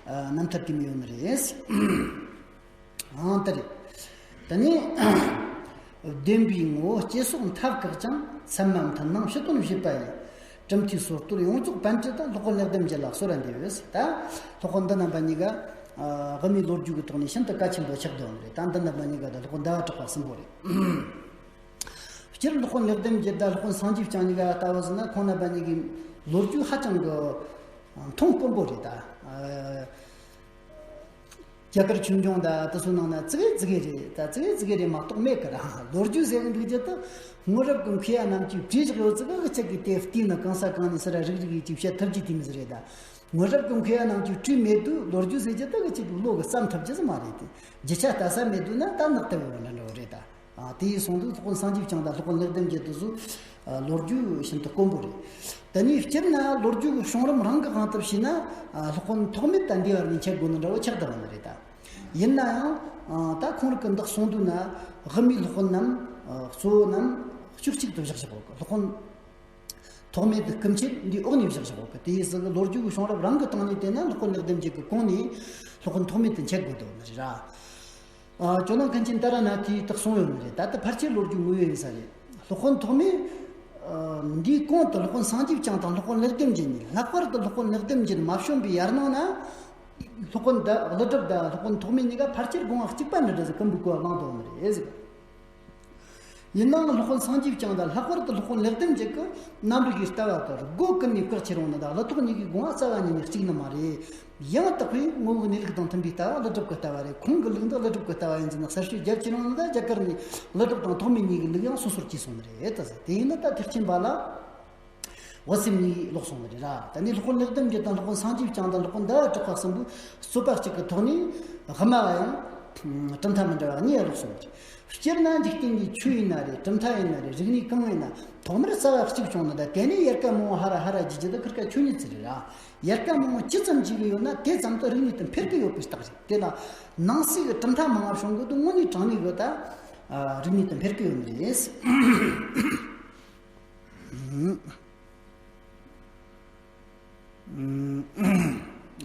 རྣམ་ཐར་དེ་མི་ཡོད་ནི་རེད། ཨང་། དེ་རེད། དེ་ནས་བདེན་པའི་ངོ་བོ་སྐྱེ་སོགས་མཐའ་བཀག་ཅིང་། མཚན་མ་མཐུན་སྣང་ཕྱི་དོན་བྱེད་པ་ཡི། གྲུབ་མཐའི་སྲོལ་གཏོད་ཡོངས་རྫོགས་པཎ་ཌི་ཏ་སློབ་དཔོན་ལེགས་ལྡན་འབྱེད་ལ་གསོལ་བ་འདེབས་ཡོད། ད་སློབ་དཔོན་འདི་རྣམ་པ་གཉིས་ཀ་དབུ་མའི་ལོ་རྒྱུས་ཀྱི་ཐོག་ནས་ཤིན་ཏུ་གལ་ཆེན་པོ་ཆགས་བསྡད་ཡོད་རེད། ད་འདི་རྣམ་པ་གཉིས་ཀ་ད་སློབ་དཔོན་ཟླ་བ་གྲགས་པ་གསུམ་པོ་རེད། སྤྱིར་སློབ་དཔོན་ལེགས་ལྡན་འབྱེད་དང་སློབ་དཔོན་སངས་རྒྱས་བསྐྱངས་གཉིས་ཀ་ལྟ་བུ་ཟེར་ན་ཁོང་རྣམ་པ་གཉིས་ཀྱི་ལོ་རྒྱུས་ཧ་ཅང་གི་མཐོང་དཀོན་པོ་རེད་ད། རྒྱ་གར་ཆོས་འབྱུང་དང་དེ་ཚོའི་ནང་ན་ཙི་གེ་ཙི་གེ་རེད། ད་ཙི་གེ་ཙི་གེ་རེད་མ་གཏོགས་མེད་ཀི་ར། ལོ་རྒྱུས་ཟེར་གི་འདུག་རྒྱུ་དེ་སྔོན་རབས་ཀྱི་མཁས་པ་རྣམས་ཀྱིས་བྲིས་བཞག་ཡོད་ཙི་གེ་གི་ཆེད་ཀྱི་དེ་བལྟས་ན་གང་ས་གང་ནས་ཟེར་ར་རིག་རིག་ཡིག་ཅིག་བཤད་ཐུབ་ཀྱི་དེ་མི་ཟེར་རེད་ད། སྔོན་རབས་ཀྱི་མཁས་པ་རྣམས་ཀྱིས་བྲིས་མེད་དུས་ལོ་རྒྱུས་ཟེར་རྒྱུ་དེ་གི་ཆེད་ཀྱི་བློ་གི་བསམ་ཐུབ་རྒྱུ་ཟིག་མ་རེད་དེ། རྒྱུ་ཆ་ལྟ་ས་མེད་དུས་ན་ད་ནག་ལྟ་བུ་འདྲ་འདྲ་བོ་རེད་ད། ཨ། དེ་ཡིན་སོང་དུས་སློབ་དཔོན་སངས་རྒྱས་བསྐྱངས་དང་སློབ་དཔོན་ལེགས་ལྡན་འབྱེད་དེ་ཚོ་ལོ་རྒྱུས་ཤིན་ཏུ་དཀོན་པོ་རེད། དེ་ནས་སྤྱིར་ན་ལོ་རྒྱུས་ཀྱི་བྱུང་རིམ་རང་གི་དབང་དུ་བྱས་ན་སློབ་དཔོན་ཐོགས་མེད་དང་འདི་བར་ནས་འཆད་དགོས་ནི་འདྲ་བོ་ཆགས་བསྡད་པ་ནི་རེད་ད། ཡིན་ན་ཡང་ད་ཁོང་རིགས་ཀྱི་འདི་གསུང་དུས་ན་དབུ་མའི་སློབ་དཔོན་རྣམས་གཙོ་བོ་རྣམས་ཕྱོགས་གཅིག་ཏུ་བཞག་བཞག་གོ་གི། སློབ་དཔོན་ཐོགས་མེད་དུ་སྐུ་མཆེད་འདིའི་འོག་ནས་བཞག་བཞག་གོ་གི། དེ་ཡིན་ཟིག་གི་ལོ་རྒྱུས་ཀྱི་བྱུང་རབས་རང་གི་སྟེང་ནས་བལྟས་ན་སློབ་དཔོན་ལེགས་ལྡན་འབྱེད་ཀྱི་གོང་ནས་སློབ་དཔོན་ཐོགས་མེད་དུ་འཆད་དགོས་འདུག་ནི་རེད་ར། ཨ། ཇོ་ནང་མཁན་ཆེན་ཏཱ་ར་ནཱ་ཐས་དེ་གསུངས་ཡོད་ནི་རེད། ད་ལྟ་ཕལ་ཆེར་ལོ་རྒྱུས་ངོ་ཡོད་ཡིན་ས་རེད། སློབ་དཔོན་ཐོགས་མེད་འདིའི་གོང་དུ་སློབ་དཔོན་སངས་རྒྱས་བསྐྱངས་དང་སློབ་དཔོན་ལེགས་ལྡན་འབྱེད་གཉིས། ལྷག་པར་དུ་སློབ་དཔོན་ལེགས་ལྡན་འབྱེད་མ་བྱོན་པའི་ཡར་ནང་ན་སློབ་དཔོན་ད་ཀླུ་སྒྲུབ་དང་སློབ་དཔོན་ཐོགས་མེད་གཉིས་ཀ་ཕལ་ཆེར་དགོངས་པ་གཅིག་པ་འདྲ་འདྲ་ཟིག་ཀུན་པོའི་གོ་བ་བླངས་འདུག་ནི་རེད་ཟིག། ཡིན་ནའང་སློབ་དཔོན་སངས་རྒྱས་བསྐྱངས་དང་ལྷག་པར་དུ་སློབ་དཔོན་ལེགས་ལྡན་འབྱེད་ཀྱི་རྣམ་རིག་གི་ལྟ་བ་དེར་སྒོ་ཀུན་ནས་བཀག་ཆེ་རུང་ནི་དང་ཀླུ་ཐོགས་གཉིས་ཀའི་དགོངས་པ་རྩ་བ་ཉིད་ནས་གཅིག་ནི་མ་རེད། ཡང་དག་པའི་ངོ་བོའི་གནས་ལུགས་དང་མཐུན་པའི་ལྟ་བ་ཀླུ་སྒྲུབ་ཀྱི་ལྟ་བ་རེད། ཁོང་གི་ལུགས་འདི་ཀླུ་སྒྲུབ་ཀྱི་ལྟ་བ་ཡིན་ཟེར་ནས་གསལ་བཤད་རྒྱ་ཆེ་རུང་ནི་དང་རྒྱ་གར་ནས་ཀླུ་སྒྲུབ་དང་ཐོགས་མེད་གཉིས་ཀྱི་ལུགས་ཡང་སོ་སོར་གྱིས་སོང་ནི་རེད་ད་ཟེར། དེ་ཡིན་ན་ད་ཐེག་ཆེན་པ་ལ། འོད་གསལ་གཉིས་ལོག་སོང་བ་རེད་ར། ད་ནི་སློབ་དཔོན་ལེགས་ལྡན་འབྱེད་དང་སློབ་དཔོན་སངས་རྒྱས་བསྐྱངས་དང་སློབ་དཔོན་ཟླ་བ་གྲགས་པ་གསུམ་པོས་རྩོད་པ་གཅིག་གི་ཐོག་ནས་དབུ་མ་བ་ཡང་གྲུབ་མཐའ་མི་འདྲ་བ་གཉིས་ལ་ལོག་སོང་བ་རེད། སྤྱིར་ན་འཇིག་རྟེན་གྱི་ཆོས་ཡིན་ན་རེད། གྲུབ་མཐའ་ཡིན་ན་རེད། རིག་གནས་གང་ཡིན་ན་ཐོག་མར་རྩ་བ་གཅིག་བྱུང་ན་ད་དེ་ནས་ཡལ་ག་མང་བོ་ཧ་ར་ཧ་ར་བརྗེ་རྒྱུ་ད་ཁིར་ཀ་ཆོས་ཉིད་ཅིག་རེད་ར། ཡལ་ག་མང་བོ་ཇི་ཙམ་བརྗེ་གི་ཡོད་ན་དེ་ཙམ་དུ་རིག་གནས་དེ་འཕེལ་གི་ཡོད་པའི་རྟགས་རེད། དེ་ལ་ནང་གསེས་ཀྱི་གྲུབ་མཐའ་མང་བ་བྱུང་གི་འདུག་དངོས་གནས་དྲང་གནས་གི་ད་རིག་གནས་དེ་འཕེལ་གི་ཡོད་ནི་རེད།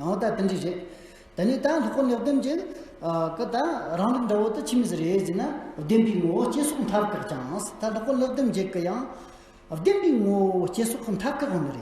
འོ་ད་དེ་འདྲ་རེད། དེ་ནས་ད་སློབ་དཔོན་ལེགས་ལྡན་འབྱེད་ཀྱི་ད་རང་རིག་འདྲ་བོ་དེ་ཆི་མོ་ཟིག་རེད་ཟེར་ན། བདེན་པའི་ངོ་བོ་སྐྱེ་སོགས་མཐའ་བཀག་ཅིང་། ད་སློབ་དཔོན་ལེགས་ལྡན་འབྱེད་ཀྱི་ཡང་བདེན་པའི་ངོ་བོ་སྐྱེ་སོགས་མཐའ་བཀག་ནི་